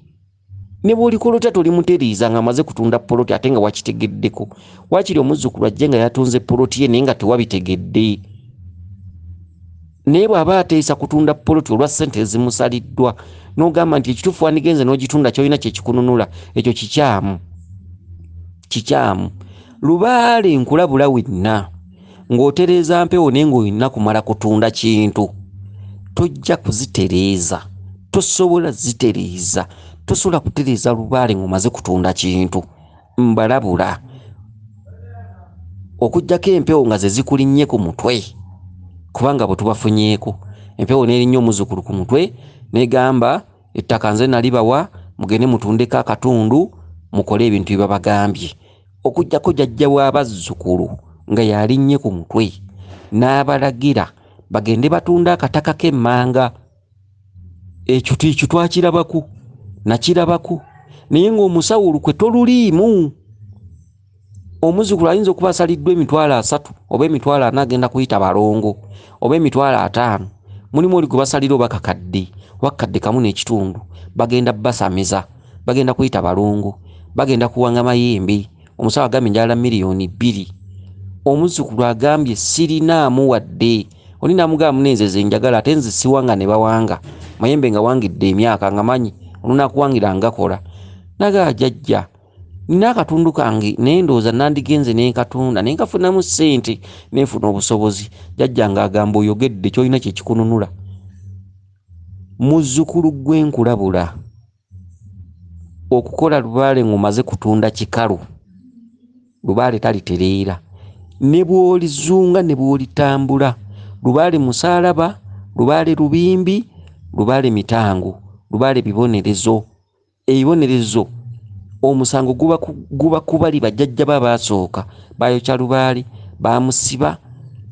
Ne bw'olikola otya tolimutereeza ng'amaze kutunda poloti ate nga wakitegeddeko. Waakiri omuzzukulu ajje nga yatunze poloti ye naye nga tewabitegedde. Naye bw'aba ateesa kutunda poloti olwa ssente ezimusaliddwa, n'ogamba nti ekituufu wandigenze n'ogitunda ky'olina kye kikununula, ekyo kikyamu. Kikyamu. Lubaale nkulabula wenna ng'otereeza mpewo naye ng'olina kumala kutunda kintu, tojja kuzitereeza, tosobola zitereeza, tosobola kutereeza lubaale ng'omaze kutunda kintu. Mbalabula okuggyako empewo nga ze zikulinnye ku mutwe, kubanga bwe tubafunyeeko empewo n'erinnya omuzzukulu ku mutwe n'egamba ettaka nze nalibawa, mugende mutundeko akatundu mukole ebintu bye babagambye. Okuggyako jjajja w'abazzukulu nga yalinnye ku mutwe n'abalagira bagende batunde akataka k'emmanga. Ekyo tikyo twakirabaku, nakirabaku, naye ng'omusawo olukwe toluliimu. Omuzzukulu ayinza okuba asaliddwa 300,000 oba 400,000 agenda kuyita balongo, oba 500,000. Mulimu oli gwe basalira oba kakadde, oba kakadde kamu n'ekitundu, bagenda basamiza, bagenda kuyita balongo, bagenda kuwanga mayembe. Omusawo agambye njagala 2 millioni. Omuzzukulu agambye sirinaamu wadde. Oli n'amugamba munenze ze njagala ate nze siwanga ne bawanga mayembe nga wangidde emyaka nga manyi olunakuwangira ngakola. Nagamba jjajja nina akatundu kange naye ndowooza nandigenze ne nkatunda ne nkafunamu ssente ne nfuna obusobozi. Jjajja ng'agamba oyogedde ky'olina kye kikununula. Muzzukulu gwe nkulabula okukola lubaale ng'omaze kutunda kikalu, lubaale talitereera. Ne bw'olizunga ne bw'olitambula, lubaale musaalaba, lubaale lubimbi, lubaale mitango, lubaale bibonerezo. Ebibonerezo omusango guba kubali bajjajja be abaasooka baayokya lubaale, baamusiba.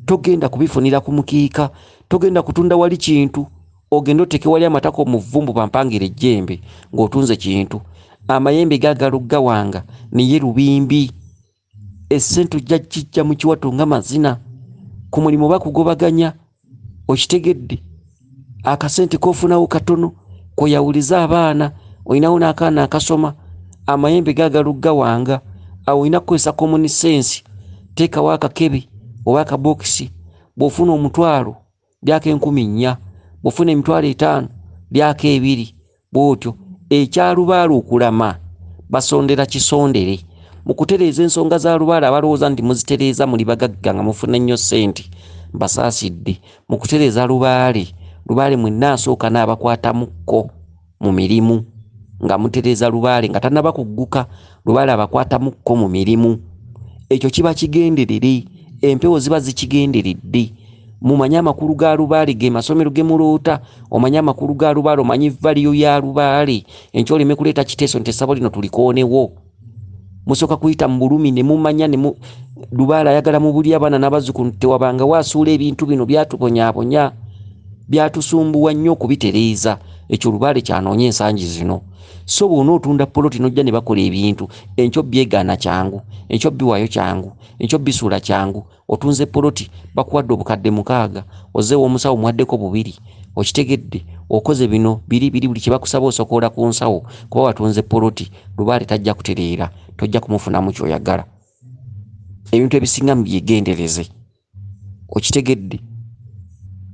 Togenda kubifunira ku mukiika, togenda kutunda wali kintu, ogende oteeke wali amatako mu vvumbu bampangire ejjembe ng'otunze kintu. Amayembe gaagala oggawanga naye lubimbi. Essente ojja kijja mu kiwato nga mazina. Ku mulimu bakugobaganya, okitegedde? Akasente k'ofunawo katono kweyawuliza abaana, olinawo n'akaana akasoma, amayembe gagalugga wanga. Awo olina kukozesa common sense, teekawo akakebe oba akabokisi. Bw'ofuna 5,000 lyako 4,000, bw'ofuna 50,000 lyako 2, bw'otyo. Ekyalubaale okulama basondera kisondere. Mu kutereeza ensonga za lubaale, abalowooza nti muzitereeza muli bagagga nga mufuna nnyo ssente, mbasaasidde. Mu kutereeza lubaale, lubaale mwenna asooka n'abakwatamuko mu mirimu nga mutereeza lubaale nga tannaba kugguka, lubaale abakwatamuko mu mirimu. Ekyo kiba kigenderere, empewo ziba zikigenderedde. Mumanye amakulu ga lubaale, ge masomero ge muloota, omanye amakulu ga lubaale, omanye value ya lubaale. Enkya oleme kuleeta kiteeso nti essabo lino tulikoonewo. Musooka kuyita mu bulumi ne mumanya ne lubaale ayagala mu buli abaana n'abazzukulu, tewabangawo asuula ebintu bino byatubonyaabonya, byatusumbuwa nnyo okubitereeza. Ekyo lubaale kyanoonya ensangi zino. So bw'onootunda poloti n'ojja ne bakola ebintu, enkyo byegaana kyangu, enkyo biwaayo kyangu, enkyo bisuula kyangu. Otunze poloti bakuwadde 6,000, ozzeewo omusawo omuwaddeko 2, okitegedde, okoze bino biri biri, buli kye bakusaba osokoola ku nsawo kuba watunze poloti. Lubaale tajja kutereera, tojja kumufunamu ky'oyagala. Ebintu ebisinga mubyegendereze, okitegedde.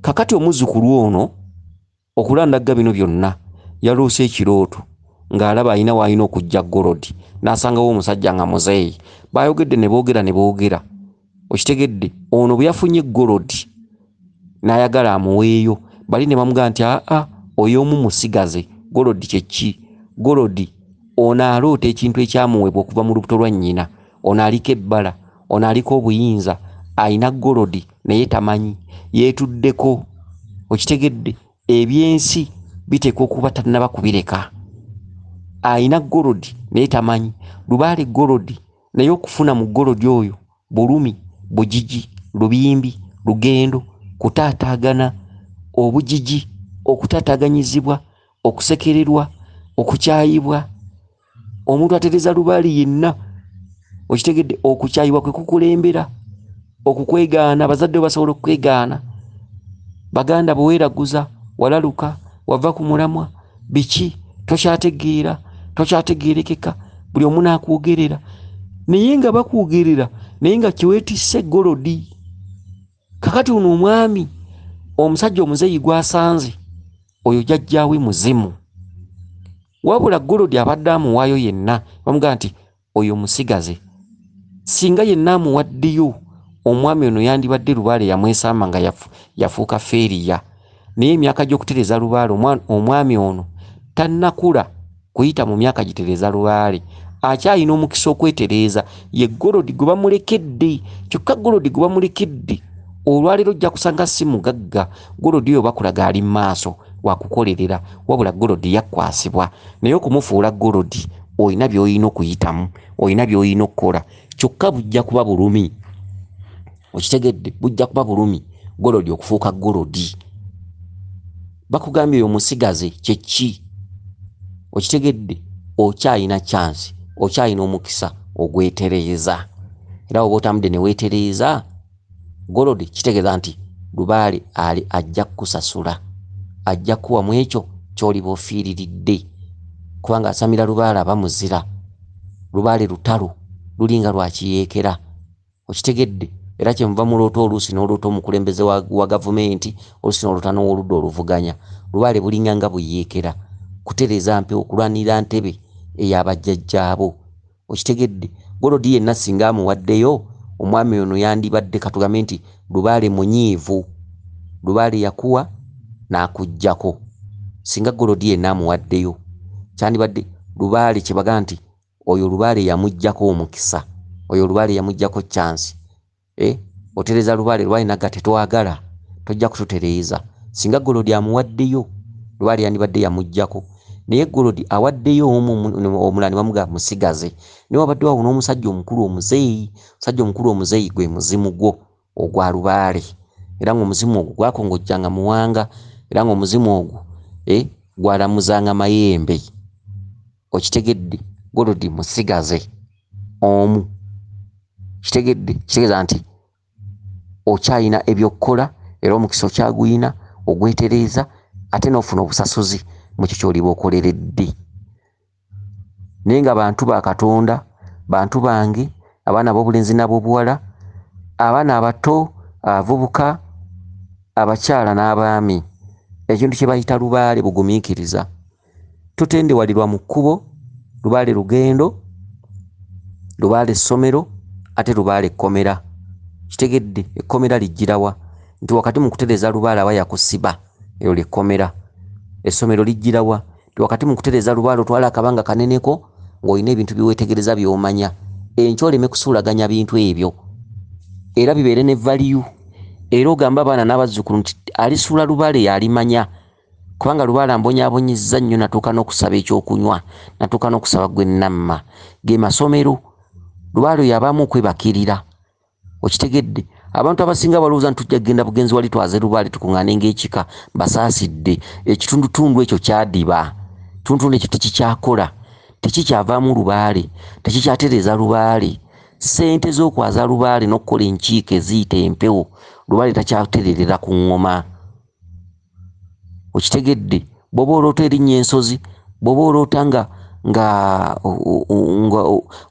Kakati omuzzukulu ono okulandagga bino byonna yaloose ekirooto ng'alaba alina w'alina okujja golodi, n'asangawo omusajja nga muzeeyi. Baayogedde ne boogera ne boogera, okitegedde. Ono bwe yafunye golodi n'ayagala amuweeyo, bali ne bamugamba nti aa oyo omu musigaze. Golodi kye ki? Golodi ono aloota ekintu ekyamuweebwa okuva mu lubuto lwa nnyina. Ono aliko ebbala, ono aliko obuyinza, alina golodi naye tamanyi, yeetuddeko, okitegedde. Ebyensi biteekwa okuba tannaba kubireka. Alina golodi naye tamanyi. Lubaale golodi, naye okufuna mu golodi oyo bulumi, bugigi, lubimbi, lugendo, kutaataagana, obugigi, okutaataaganyizibwa, okusekererwa, okukyayibwa. Omuntu atereeza lubaale yenna, okitegedde, okukyayibwa kwe kukulembera, okukwegaana, abazadde basobola okukwegaana, baganda bwe weeraguza, walaluka, wava ku mulamwa, biki, tokyategeera, tokyategeerekeka, buli omu n'akwogerera, naye nga bakwogerera, naye nga kyeweetisse golodi. Kakati ono omwami, omusajja omuzeeyi gw'asanze, oyo jjajjaawe muzimu. Wabula golodi abadde amuwaayo yenna, bamugamba nti oyo musigaze. Singa yenna amuwaddeyo, omwami ono yandibadde lubaale yamwesamba nga yafuuka feeriya. Naye emyaka gy'okutereeza lubaale, omwami ono tannakula kuyita mu myaka gitereeza lubaale, akyalina omukisa okwetereeza. Ye golodi gwe bamulekedde, kyokka golodi gwe bamulekedde olwaleero ojja kusanga si mugagga. Golodi oyo bakulaga ali mu maaso wakukolerera, wabula golodi yakkwasibwa. Naye okumufuula golodi olina by'olina okuyitamu, olina by'olina okukola, kyokka bujja kuba bulumi, okitegedde, bujja kuba bulumi golodi okufuuka golodi. Bakugambye oyo musigaze kye ki, okitegedde, okyalina chance, okyalina omukisa ogwetereeza. Era oba otambudde ne weetereeza, golodi kitegeeza nti lubaale ali ajja kukusasula, ajja kukuwa mu ekyo ky'oliba ofiiriridde, kubanga asamira lubaale aba muzira. Lubaale lutalo lulinga lwa kiyeekera, okitegedde. Era kyemuva muloota oluusi n'oloota omukulembeze wa gavumenti, oluusi n'oloota n'owoludda oluvuganya. Lubaale bulinga nga buyeekera, kutereeza mpewo, kulwanirira ntebe ey'abajjajjaabo, okitegedde. Golodi yenna singa amuwaddeyo, omwami ono yandibadde katugambe nti lubaale munyiivu, lubaale yakuwa n'akuggyako. Singa golodi yenna amuwaddeyo, kyandibadde lubaale kye bagamba nti oyo lubaale yamuggyako omukisa, oyo lubaale yamuggyako chance. Otereeza lubaale, lubaale nagga tetwagala, tojja kututereeza. Singa golodi amuwaddeyo, lubaale yandibadde yamuggyako. Naye golodi awaddeyo omu, omulala ne bamugamba musigaze. Naye wabadde awo n'omusajja omukulu omuzeeyi, omusajja omukulu omuzeeyi gwe muzimu gwo ogwa lubaale. Era ng'omuzimu ogwo gwakongojjanga muwanga, era ng'omuzimu ogwo gwalamuzanga mayembe, okitegedde. Golodi musigaze omu, kitegedde, kitegeeza nti Okyalina ebyokukola era omukisa okyaguyina ogwetereeza ate n'ofuna obusasuzi mu kyo ky'oliba okoleredde. Naye nga bantu ba Katonda, bantu bange, abaana ab'obulenzi n'ab'obuwala, abaana abato, abavubuka, abakyala n'abaami, ekintu kye bayita lubaale bugumiikiriza. Totendewalirwa mu kkubo, lubaale lugendo, lubaale ssomero, ate lubaale kkomera. Kitegedde ekkomera lijjira wa? Nti wakati mu kutereeza lubaale aba yakusiba, eryo lye kkomera. Essomero lijjira wa? Nti wakati mu kutereeza lubaale otwala akabanga kaneneko ng'olina ebintu bye weetegereza by'omanya. Enkya oleme kusuulaganya bintu ebyo era bibeere ne valiyu. Era ogambe abaana n'abazzukulu nti alisuula lubaale y'alimanya, kubanga lubaale ambonyaabonyezza nnyo natuuka n'okusaba ekyokunywa, natuuka n'okusaba gwe nnamma. Ge masomero, lubaale oyo abaamu okwebakirira. Okitegedde? Abantu abasinga balowooza nti tujja kugenda bugenzi wali twaze lubaale tukuŋŋaane ng'ekika. Mbasaasidde, ekitundutundu ekyo kyadiba, ekitundutundu ekyo tekikyakola, tekikyavaamu lubaale, tekikyatereeza lubaale. Ssente z'okwaza lubaale n'okukola enkiiko eziyita empewo, lubaale takyatererera ku ŋŋoma. Okitegedde? Bw'oba oloota erinnya ensozi, bw'oba oloota nga nga nga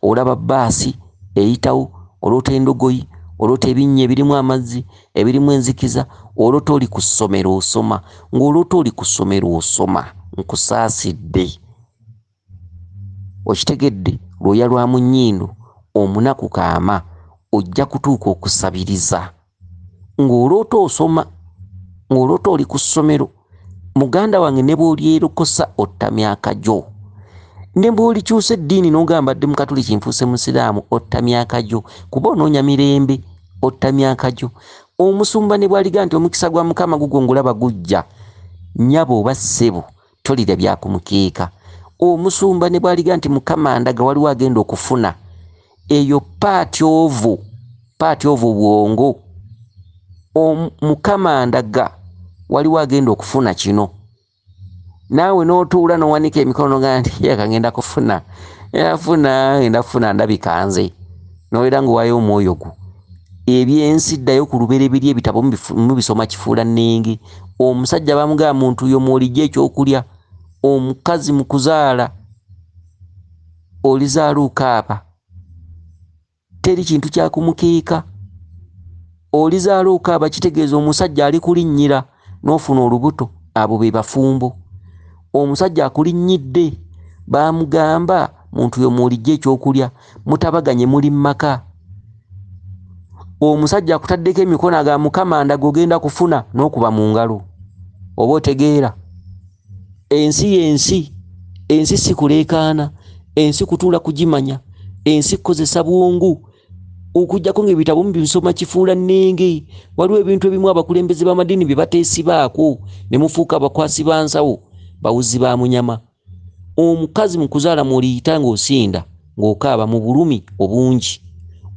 olaba bbaasi eyitawo, oloota endogoyi, oloota ebinnya ebirimu amazzi, ebirimu enzikiza, oloota oli ku ssomero osoma, ng'oloota oli ku ssomero osoma, nkusaasidde. Okitegedde? Lwoya lwa mu nnyindo, omunaku kaama, ojja kutuuka okusabiriza. Ng'oloota osoma, ng'oloota oli ku ssomero, muganda wange ne bw'olyerokosa otta myaka gyo. Ne bw'olikyusa eddiini n'ogamba mbadde Mukatuliki nfuuse Musiraamu, otta myaka gyo. Kuba onoonya mirembe, otta myaka gyo. Omusumba ne bw'aliga nti omukisa gwa Mukama gugwo ngulaba gujja, nnyabo oba ssebo tolirya bya ku mukeeka. Omusumba ne bw'aliga nti Mukama andaga waliwo agenda okufuna, eyo paati ovu, paati ovu bwongo. Mukama andaga waliwo agenda okufuna kino. Naawe n'otuula n'owanika emikono n'ogamba nti yaka ngenda kufuna, ngenda funa, ngenda kufuna ndabika nze. N'obeera ng'owaayo omwoyo gwo. Ebyensi ddayo ku lubereberye ebitabo mubisoma kifuula nnenge. Omusajja bamugamba mu ntuuyo mw'olijja ekyokulya, omukazi mu kuzaala olizaala okaaba. Teri kintu kya kumukeeka. Olizaala okaaba kitegeeza omusajja alikulinnyira n'ofuna olubuto, abo be bafumbo. Omusajja akulinnyidde baamugamba mu ntuuyo mw'olijja ekyokulya, mutabaganye muli mu maka. Omusajja akutaddeko emikono agamba Mukama ndaga ogenda kufuna n'okuba mu ngalo. Oba otegeera? Ensi y'ensi, ensi si kuleekaana, ensi kutuula kugimanya, ensi kukozesa bwongo. Okuggyako ng'ebitabo mubisoma kifuula nnenge. Waliwo ebintu ebimu abakulembeze b'amadiini bye bateesibaako ne mufuuka abakwasi ba nsawo, bawuzi ba munyama. Omukazi mu kuzaala mw'oliyita ng'osinda, ng'okaaba mu bulumi obungi.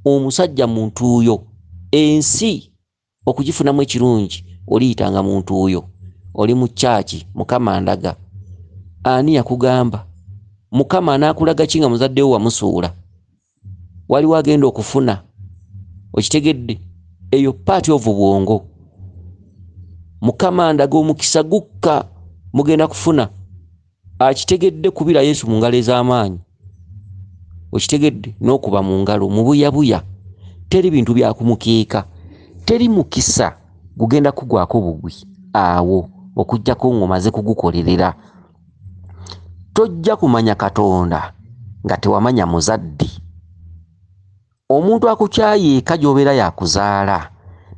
Omusajja mu ntuuyo, ensi okugifunamu ekirungi oliyitanga mu ntuuyo. Oli mu kyaki, Mukama andaga. Ani yakugamba? Mukama anaakulaga ki nga muzadde wo wamusuula? Waliwo agenda okufuna. Okitegedde? Eyo paati ovu bwongo. Mukama andaga omukisa gukka mugenda kufuna. Akitegedde kubira Yesu mu ngalo ez'amaanyi. Okitegedde? N'okuba mu ngalo mu buyabuya. Teri bintu bya kumukeeka. Teri mukisa gugenda kugwako bugwi awo okuggyako ng'omaze kugukolerera. Tojja kumanya Katonda nga tewamanya muzadde. Omuntu akukyaye eka gy'obeera yakuzaala,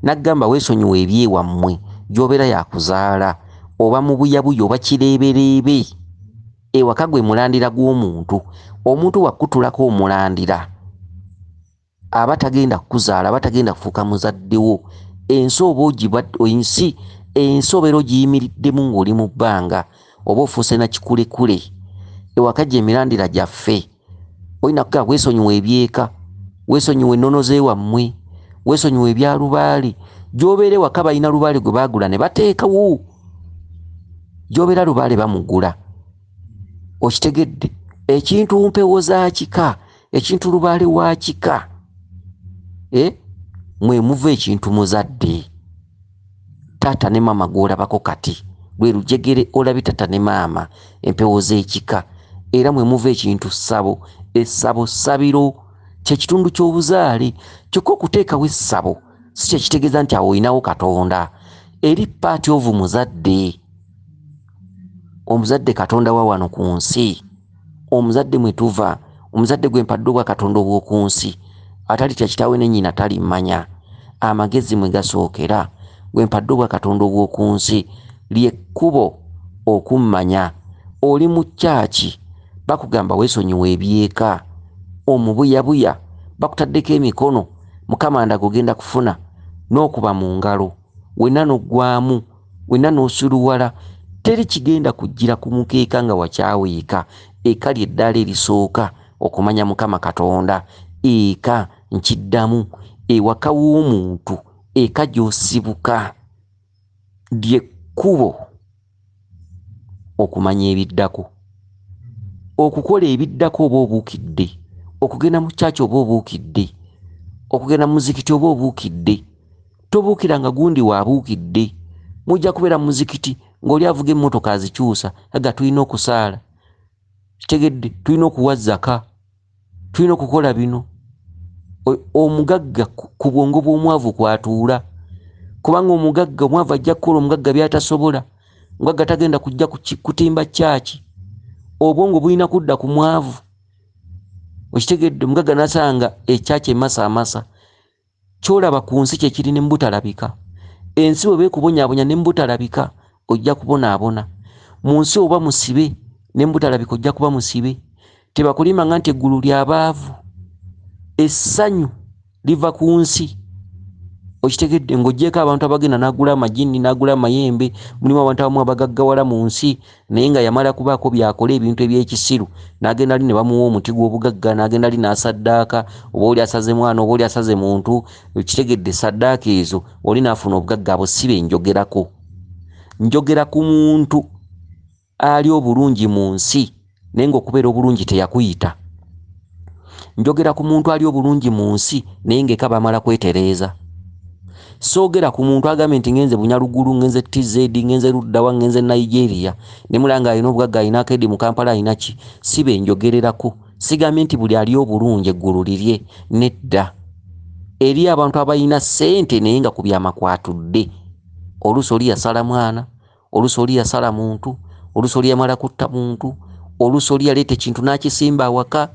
n'agamba weesonyiwe ebyewammwe gy'obeera yakuzaala, oba mu buyabuya oba kireebereebe. Ewaka gwe mulandira gw'omuntu. Omuntu bw'akutulako omulandira, aba tagenda kukuzaala, aba tagenda kufuuka muzadde wo. Ensi oba ogiba, ensi, ensi obeera ogiyimiriddemu ng'oli mu bbanga, oba ofuuse na kikulekule. Ewaka gye mirandira gyaffe. Olina kugamba weesonyiwe ebyeka, weesonyiwe ennono z'ewammwe, weesonyiwe ebya lubaale. Gy'obeera ewaka balina lubaale gwe baagula ne bateekawo. Gy'obeera lubaale bamugula. Okitegedde? Ekintu mpewo za kika, ekintu lubaale wa kika. Mwe muva ekintu muzadde. Taata ne maama gw'olabako kati lwe lujegere olabye taata ne maama, empewo z'ekika. Era mwe muva ekintu ssabo. Essabo ssabiro kye kitundu ky'obuzaale. Kyokka okuteekawo essabo si kye kitegeeza nti awo olinawo Katonda. Eri part of muzadde. Omuzadde Katonda wa wano ku nsi. Omuzadde mwe tuva. Omuzadde gwe mpadde obwa Katonda obw'oku nsi. Atalitya kitaawe ne nnyina talimmanya. Amagezi mwe gasookera. Gwe mpadde obwa Katonda obw'oku nsi. Lye kkubo okummanya. Oli mu kyaki bakugamba weesonyiwe ebyeka. Omubuyabuya bakutaddeko emikono. Mukama ndaga ogenda kufuna n'okuba mu ngalo. Wenna n'oggwamu, wenna n'osuluwala. Teri kigenda kujjira ku mukeeka nga wakyaweeka. Eka lye ddaala erisooka okumanya Mukama Katonda. Eka nkiddamu, ewaka w'omuntu, eka gy'osibuka lye kkubo okumanya ebiddako. Okukola ebiddako oba obuukidde, okugenda mu kyaki oba obuukidde, okugenda mu muzikiti oba obuukidde. Tobuukiranga gundi waabuukidde. Mujja kubeera mu muzikiti ng'oli avuga emmotoka azikyusa, aga tulina okusaala. Kitegedde tulina okuwa zaka, tulina okukola bino. Omugagga ku bwongo bw'omwavu kw'atuula. Kubanga omugagga omwavu ajja kukola omugagga by'atasobola. Omugagga tagenda kujja kutimba kyaki. Obwongo bulina kudda ku mwavu. Okitegedde omugagga n'asanga ekyaki emasaamasa. Ky'olaba ku nsi kye kiri ne mu butalabika. Ensi bwe beekubonyaabonya ne mu butalabika ojja kubonaabona. Mu nsi oba musibe ne mu butalabika ojja kuba musibe. Tebakulimbanga nti eggulu ly'abaavu. Essanyu liva ku nsi. Okitegedde ng'oggyeeko abantu abagenda n'agula amagini n'agula amayembe, mulimu abantu abamu abagaggawala mu nsi naye nga yamala kubaako by'akola ebintu eby'ekisiru n'agenda ali ne bamuwa omuti gw'obugagga n'agenda ali n'asaddaaka oba oli asaze mwana oba oli asaze muntu. Okitegedde saddaaka ezo oli n'afuna obugagga. Abo si be njogerako. Njogera ku muntu ali obulungi mu nsi naye ng'okubeera obulungi teyakuyita. Njogera ku muntu ali obulungi mu nsi naye ng'eka bamala kwetereeza. Soogera ku muntu agambye nti ngenze Bunyalugulu, ngenze TZ, ngenze Luddawa, ngenze Nigeria, ne mulanga alina obugagga, alina akedi mu Kampala, alina ki. Si be njogererako. Sigambye nti buli ali obulungi eggulu lirye, nedda. Eri abantu abalina ssente naye nga ku byamakwatudde. Oluusi oli yasala mwana, oluusi oli yasala muntu, oluusi oli yamala kutta muntu, oluusi oli yaleeta ekintu n'akisimba awaka,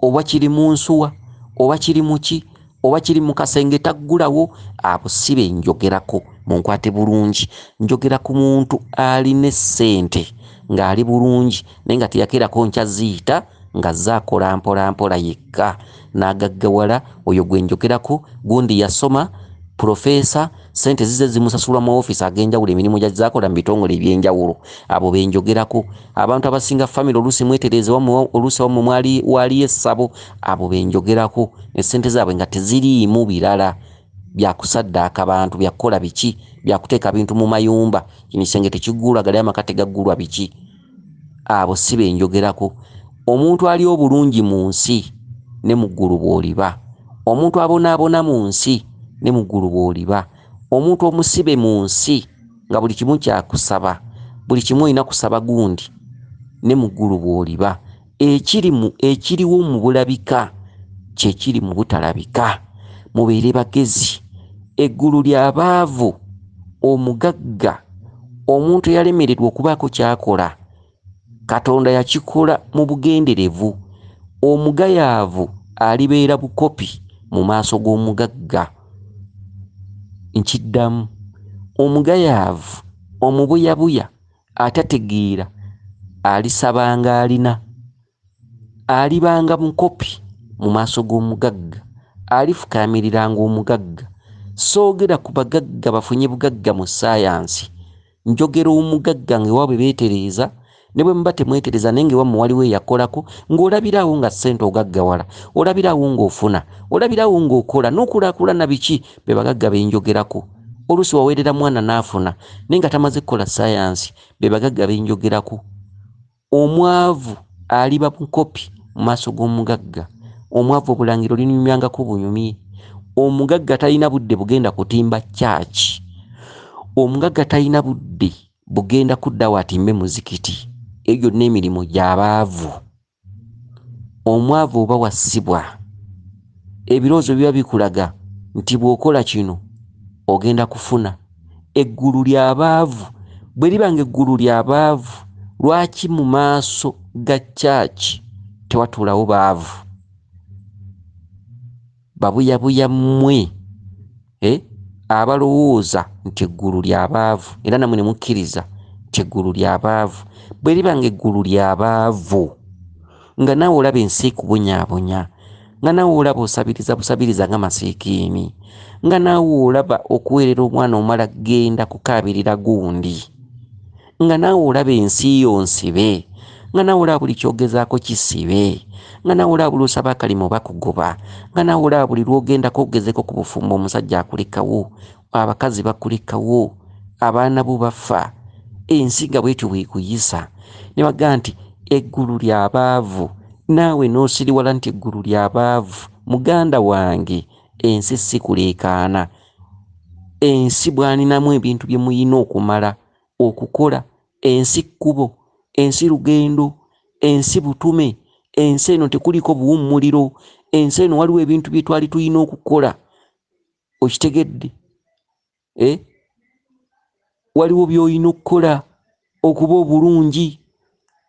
oba kiri mu nsuwa, oba kiri mu ki, oba kiri mu kasenge taggulawo. Abo si be njogerako, munkwate bulungi. Njogera ku muntu alina essente ng'ali bulungi naye nga teyakeerako nkya ziyita ng'azze akola mpola mpola yekka n'agaggawala. Oyo gwe njogerako. Gundi yasoma profesa, ssente zize zimusasulwa mu ofiisi ag'enjawulo, emirimu gy'azze akola mu bitongole eby'enjawulo. Abo be njogerako. Abantu abasinga famire oluusi mwetereeze wammwe, oluusi wammwe waaliyo essabo. Abo be njogerako. Essente zaabwe nga teziriimu birala byakusaddaaka bantu, byakukola biki, byakuteeka bintu mu mayumba, kino ekisenge tekiggulwa, gali amaka tegaggulwa biki. Abo si be njogerako. Omuntu ali obulungi mu nsi ne mu ggulu bw'oliba. Omuntu abonaabona mu nsi ne mu ggulu bw'oliba. Omuntu omusibe mu nsi nga buli kimu kyakusaba, buli kimu olina kusaba gundi, ne mu ggulu bw'oliba. Ekiriwo mu bulabika kye kiri mu butalabika. Mubeere bagezi. Eggulu ly'abaavu. Omugagga, omuntu eyalemererwa okubaako ky'akola, Katonda yakikola mu bugenderevu. Omugayaavu alibeera bukopi mu maaso g'omugagga. Nkiddamu, omugayaavu, omubuyabuya, atategeera alisabanga alina, alibanga mukopi mu maaso g'omugagga, alifukaamiriranga omugagga. Soogera ku bagagga bafunye bugagga mu ssaayansi. Njogera omugagga ng'ewaabwe beetereeza, ne bwe muba temwetereza naye ng'ewammwe waliwo eyakolako, ng'olabiraawo nga ssente ogaggawala, olabiraawo ng'ofuna, olabiraawo ng'okola n'okulaakulana biki. Be bagagga be njogerako. Oluusi waweerera mwana n'afuna naye nga tamaze kukola ssaayansi. Be bagagga be njogerako. Omwavu aliba mukopi mu maaso g'omugagga. Omwavu obulangira olinyumyangako bunyumye. Omugagga talina budde bugenda kutimba church. Omugagga talina budde bugenda kuddawo atimbe muzikiti. Eyo gyonna emirimu gy'abaavu. Omwavu oba wassibwa, ebirowoozo biba bikulaga nti bw'okola kino ogenda kufuna. Eggulu ly'abaavu. Bwe liba ng'eggulu ly'abaavu, lwaki mu maaso ga church tewatuulawo baavu? Babuyabuya mmwe abalowooza nti eggulu ly'abaavu, era nammwe ne mukkiriza nti eggulu ly'abaavu. Bwe liba ng'eggulu ly'abaavu, nga naawe olaba ensi ekubonyaabonya, nga naawe olaba osabiriza busabiriza nga masiikiini, nga naawe olaba okuweerera omwana omala genda kukaabirira gundi, nga naawe olaba ensi yo nsibe, nga naawe olaba buli kyogezaako kisibe, nga naawe olaba buli osaba akalimo bakugoba, nga naawe olaba buli lw'ogendako ogezeko ku bufumbo omusajja akulekawo, abakazi bakulekawo, abaana bo bafa, ensi nga bwetyo bwekuyisa. Ne bagamba nti eggulu ly'abaavu, naawe n'osiriwala nti eggulu ly'abaavu. Muganda wange, ensi si kuleekaana. Ensi bw'aninamu ebintu bye muyina okumala okukola. Ensi kkubo, ensi lugendo, ensi butume, ensi eno tekuliko buwummuliro, ensi eno waliwo ebintu bye twali tulina okukola. Okitegedde? Waliwo by'olina okukola okuba obulungi,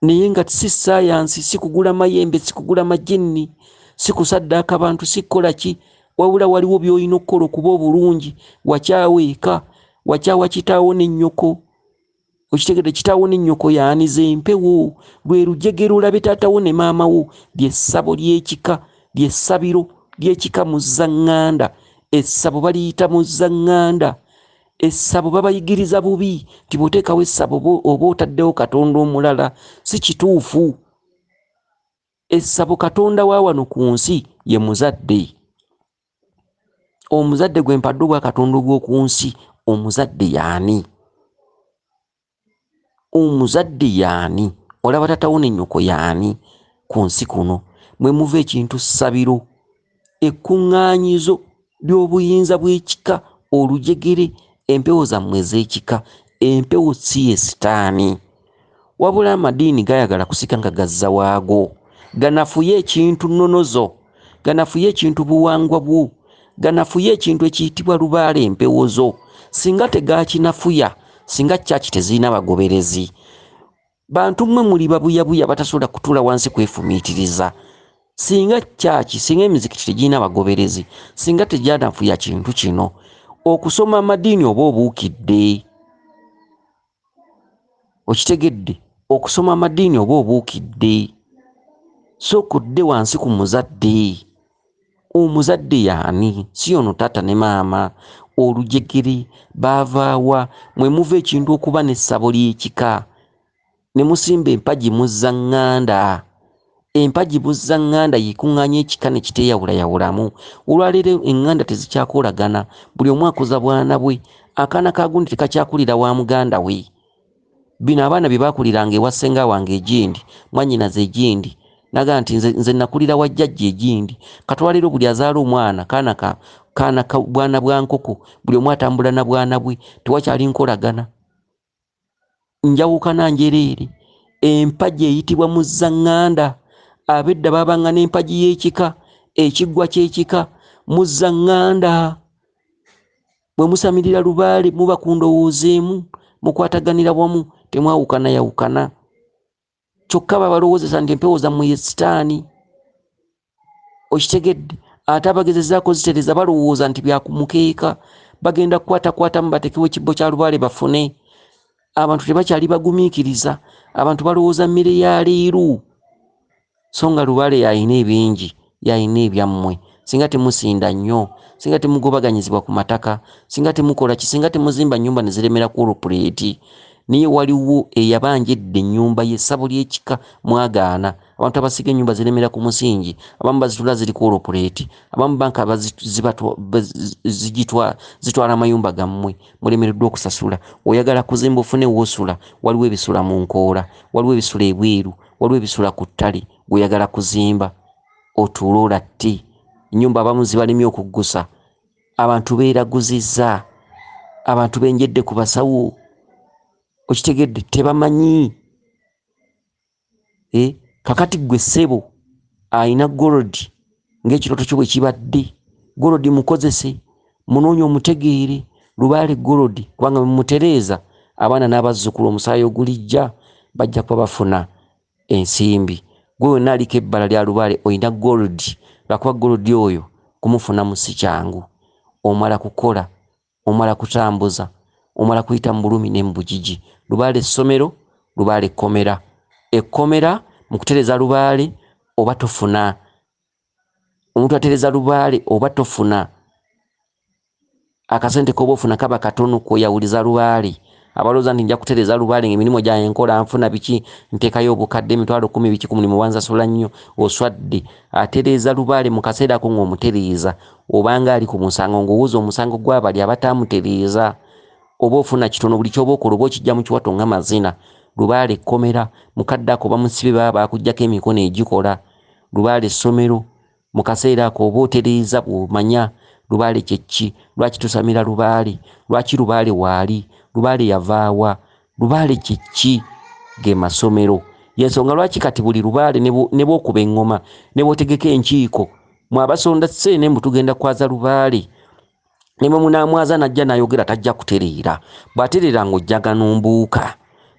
naye nga si ssaayansi, si kugula mayembe, si kugula majinni, si kusaddaaka bantu, si kukola ki, wabula waliwo by'olina okukola okuba obulungi. Wakyawa eka, wakyawa kitaawo ne nnyoko. Okitegedde? Kitaawo ne nnyoko yaaniza empewo, lwe lujegere olabe taatawo ne maama wo. Ly'essabo ly'ekika, ly'essabiro ly'ekika Muzzaŋŋanda. Essabo baliyita Muzzaŋŋanda. Essabo babayigiriza bubi nti bw'oteekawo essabo oba otaddewo Katonda omulala. Si kituufu. Essabo Katonda wa wano ku nsi ye muzadde. Omuzadde gwe mpadde obwa Katonda obw'oku nsi, omuzadde y'ani? Omuzadde y'ani? Olaba taatawo ne nnyoko y'ani ku nsi kuno? Mwe muva ekintu ssabiro, ekkuŋŋaanyizo ly'obuyinza bw'ekika, olujegere, empewo zammwe ez'ekika. Empewo si ye sitaani. Wabula amadiini gayagala kusika nga gazza waago. Ganafuye ekintu nnonozo, ganafuye ekintu buwangwa bwo, ganafuye ekintu ekiyitibwa lubaale empewo zo. Singa tegakinafuya, singa church tezirina bagoberezi. Bantu mmwe muli babuyabuya batasobola kutuula wansi kwefumiitiriza. Singa church, singa emizikiti tegirina bagoberezi, singa tegyanafuya kintu kino. Okusoma amadiini oba obuukidde. Okitegedde? Okusoma amadiini oba obuukidde. Sooka odde wansi ku muzadde. Omuzadde y'ani? Si ono taata ne maama. Olujegere baavaawa? Mwe muva ekintu okuba n'essabo ly'ekika. Ne musimba empagi Muzzaŋŋanda. Empagi Muzzaŋŋanda yekuŋŋaanya ekika ne kiteeyawulayawulamu. Olwaleero eŋŋanda tezikyakolagana, buli omu akuza bwana bwe. Akaana ka gundi tekakyakulira wa muganda we. Bino abaana bye baakuliranga ewa ssenga wange egindi, mwannyinaze egindi, naga nti nze nakulira wa jjajja egindi. Kati olwaleero buli azaala omwana, kaana ka bwana bwa nkoko, buli omu atambula na bwana bwe, tewakyali nkolagana. Njawukana njereere. Empagi eyitibwa Muzzaŋŋanda. Ab'edda baabanga n'empagi y'ekika, ekiggwa ky'ekika, Muzzaŋŋanda. Bwe musamirira lubaale muba ku ndowooza emu, mukwataganira wamu, temwawukanayawukana. Kyokka babalowoozesa nti empewo zammwe ye sitaani. Okitegedde? Ate abagezezaako zitereza balowooza nti bya ku mukeeka, bagenda kukwatakwatamu batekewo ekibbo kya lubaale bafune. Abantu tebakyali bagumiikiriza, abantu balowooza mmere ya leero. So nga lubaale y'alina ebingi, y'alina ebyammwe. Singa temusinda nnyo, singa temugobaganyizibwa ku mataka, singa temukola ki, singa temuzimba nnyumba ne ziremera ku olupuleeti. Naye waliwo eyabanja edda ennyumba y'essabo ly'ekika mwagaana. Abantu abasiga ennyumba ziremera ku musingi, abamu bazitula ziri ku olupuleeti, abamu banka zitwala amayumba gammwe, mulemereddwa okusasula. Oyagala kuzimba ofune w'osula, waliwo ebisula mu nkoola, waliwo ebisula ebweru, waliwo ebisula ku ttale. Gw'oyagala kuzimba otuule olatte. Ennyumba abamu zibalemye okuggusa. Abantu beeraguzizza, abantu benjedde ku basawo, okitegedde, tebamanyi. Kakati ggwe ssebo alina gold ng'ekirooto kyo bwe kibadde, gold mukozese, munoonye omutegeere, lubaale gold, kubanga mumutereeza abaana n'abazzukulu omusaayi ogulijja bajja kuba bafuna ensimbi. Gwe wenna aliko ebbala lya lubaale olina gold, lwakuba gold oyo kumufunamu si kyangu. Omala kukola, omala kutambuza, omala kuyita mu bulumi ne mu bugigi. Lubaale essomero, lubaale ekkomera. Ekkomera mu kutereeza lubaale oba tofuna. Omuntu atereeza lubaale oba tofuna. Akasente k'oba ofuna kaba katono kw'oyawuliza lubaale. Abalowooza nti nja kutereeza lubaale ng'emirimu gyange nkola nfuna biki, nteekayo obukadde 10,000 biki ku mulimu bansasula nnyo, oswadde. Atereeza lubaale mu kaseera ako ng'omutereeza obanga ali ku musango ng'owuza omusango gw'abali abataamutereeza. Oba ofuna kitono buli ky'oba okola oba okijja mu kiwato nga mazina. Lubaale ekkomera, mukadde ako bamusibe baba baakuggyako emikono egikola. Lubaale essomero, mu kaseera ako oba otereeza bw'omanya lubaale kye ki, lwaki tusamira lubaale, lwaki lubaale waali, lubaale yavaawa, lubaale kye ki, ge masomero. Y'ensonga lwaki kati buli lubaale ne bw'okuba eŋŋoma, ne bw'otegeka enkiiko, mwe abasonda ssente mbu tugenda kwaza lubaale, ne bwe munaamwaza n'ajja n'ayogera tajja kutereera. Bw'atereera ng'ojjaga n'ombuuka.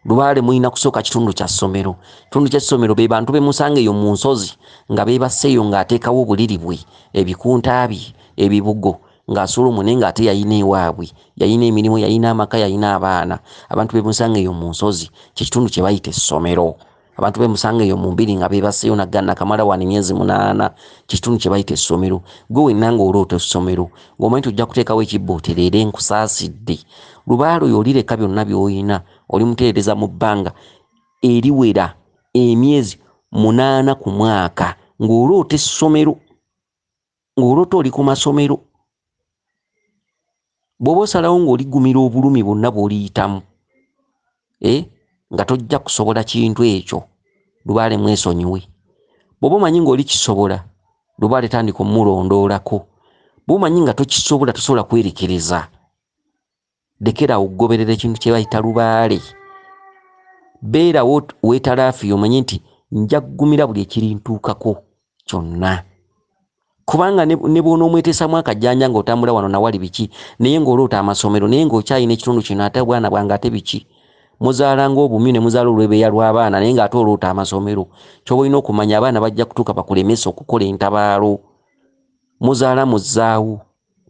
Lubaale mulina kusooka kitundu kya ssomero. Kitundu ky'essomero be bantu be musanga eyo mu nsozi nga beebase eyo ng'ateekawo obuliri bwe, ebikunta bye, ebibugo, ng'asula omwo naye ng'ate yalina ewaabwe, yalina emirimu, yalina amaka, yalina abaana. Abantu be musanga eyo mu nsozi kye kitundu kye bayita essomero. Abantu be musanga eyo mu mbiri nga beebaseeyo nagga nakamala wano emyezi 8, kye kitundu kye bayita essomero. Ggwe wenna ng'oloota essomero, ng'omanyi nti ojja kuteekawo ekibbo otereere, nkusaasidde. Lubaale oyo olireka byonna by'olina, olimutereereza mu bbanga eriwera emyezi 8 ku mwaka, ng'oloota essomero, ng'oloota oli ku masomero. Bw'oba osalawo ng'oligumira obulumi bwonna bw'oliyitamu, nga tojja kusobola kintu ekyo, lubaale mwesonyiwe. Bw'oba omanyi ng'olikisobola, lubaale tandika omulondoolako. Bw'oba omanyi nga tokisobola, tosobola kwerekereza, lekera okugoberera ekintu kye bayita lubaale. Beerawo weetalaafiye omanye nti nja kugumira buli ekirintuukako kyonna. Kubanga ne bw'onoomweteesamu akajjanja ng'otambula wano nawali biki, naye ng'oloota amasomero, naye ng'okyalina ekitundu kino ate obwana bwange ate biki. Muzaala ng'obumyu ne muzaala olwebeeya lw'abaana naye ng'ate oloota amasomero. Ky'oba olina okumanya abaana bajja kutuuka bakulemese okukola entabaalo. Muzaala muzzaawo,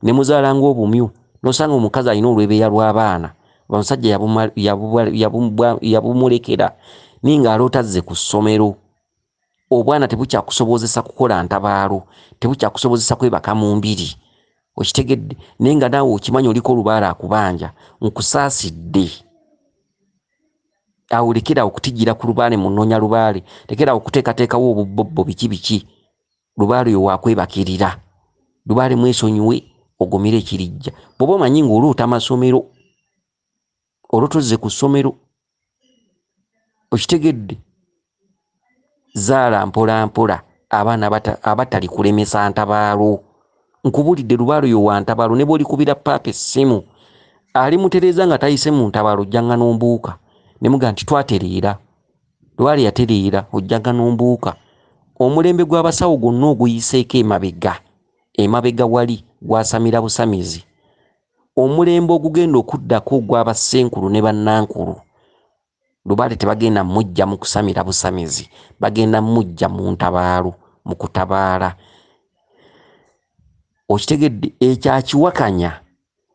ne muzaala ng'obumyu, n'osanga omukazi alina olwebeeya lw'abaana, omusajja yabumulekera, naye ng'aloota azze ku ssomero. Obwana tebukyakusobozesa kukola ntabaalo, tebukyakusobozesa kwebaka mu mbiri. Okitegedde, naye nga naawe okimanyi oliko olubaale akubanja, nkusaasidde. Awo lekera okutijjira ku lubaale munoonya lubaale, lekera okuteekateekawo obubbobbo biki biki. Lubaale oyo waakwebakirira. Lubaale mwesonyiwe ogumire ekirijja. Bw'oba omanyi ng'oloota amasomero, oloota ozze ku ssomero, okitegedde, zaala mpola mpola abaana abatali kulemesa ntabaalo. Nkubulidde lubaale oyo wa ntabaalo, ne bw'olikubira paapa essimu ali mutereeza nga tayise mu ntabaalo, ojjanga n'ombuuka. Ne mugamba nti twatereera, lubaale yatereera, ojjanga n'ombuuka. Omulembe gw'abasawo gwonna oguyiseeko emabega, emabega wali gwasamira busamizi. Omulembe ogugenda okuddako ogw'abassenkulu ne bannankulu, lubaale tebagenda mujja mu kusamira busamizi, bagenda mujja mu ntabaalo, mu kutabaala. Okitegedde, ekyakiwakanya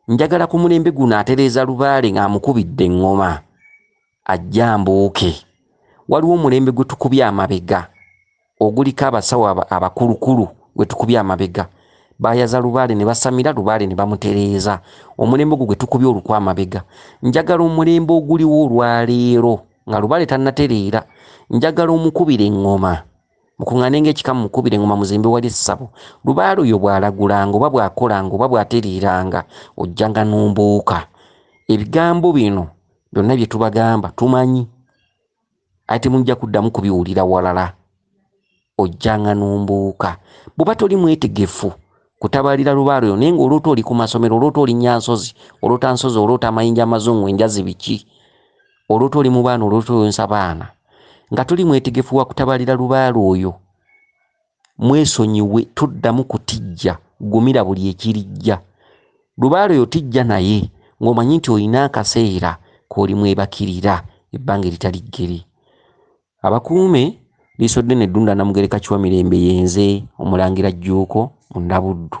njagala ku mulembe guno atereeza lubaale ng'amukubidde eŋŋoma ajja mbuuke. Waliwo omulembe gwe tukubye amabega oguliko abasawo abakulukulu gwe tukubye amabega, bayaza lubaale ne basamira lubaale ne bamutereeza. Omulembe ogwo gwe tukubye olukwa amabega. Njagala omulembe oguliwo olwaleero nga lubaale tannatereera, njagala omukubire eŋŋoma, mukuŋŋaane ng'ekika mumukubire eŋŋoma muzimbe wali essabo. Lubaale oyo bw'alagulanga oba bw'akolanga oba bw'atereeranga, ojjanga n'ombuuka. Ebigambo bino byonna bye tubagamba tumanyi, ate temujja kuddamu kubiwulira walala. Ojjanga n'ombuuka. Bw'oba toli mwetegefu Kutabalira lubaale oyo naye ng'oloota oli ku masomero, oloota olinnya nsozi, oloota nsozi, oloota amayinja amazungu, enjazi biki, oloota oli mu baana, oloota oyonsa baana, nga toli mwetegefu wa kutabalira lubaale oyo. Mwesonyiwe, toddamu kutijja, gumira buli ekirijja. Lubaale oyo tijja naye ng'omanyi nti olina akaseera k'oli mwebakirira ebbanga eritali ggere. Abakuume, Liisoddene Ddunda Namugereka Kiwamirembe yenze Omulangira Jjuuko Munnabuddu.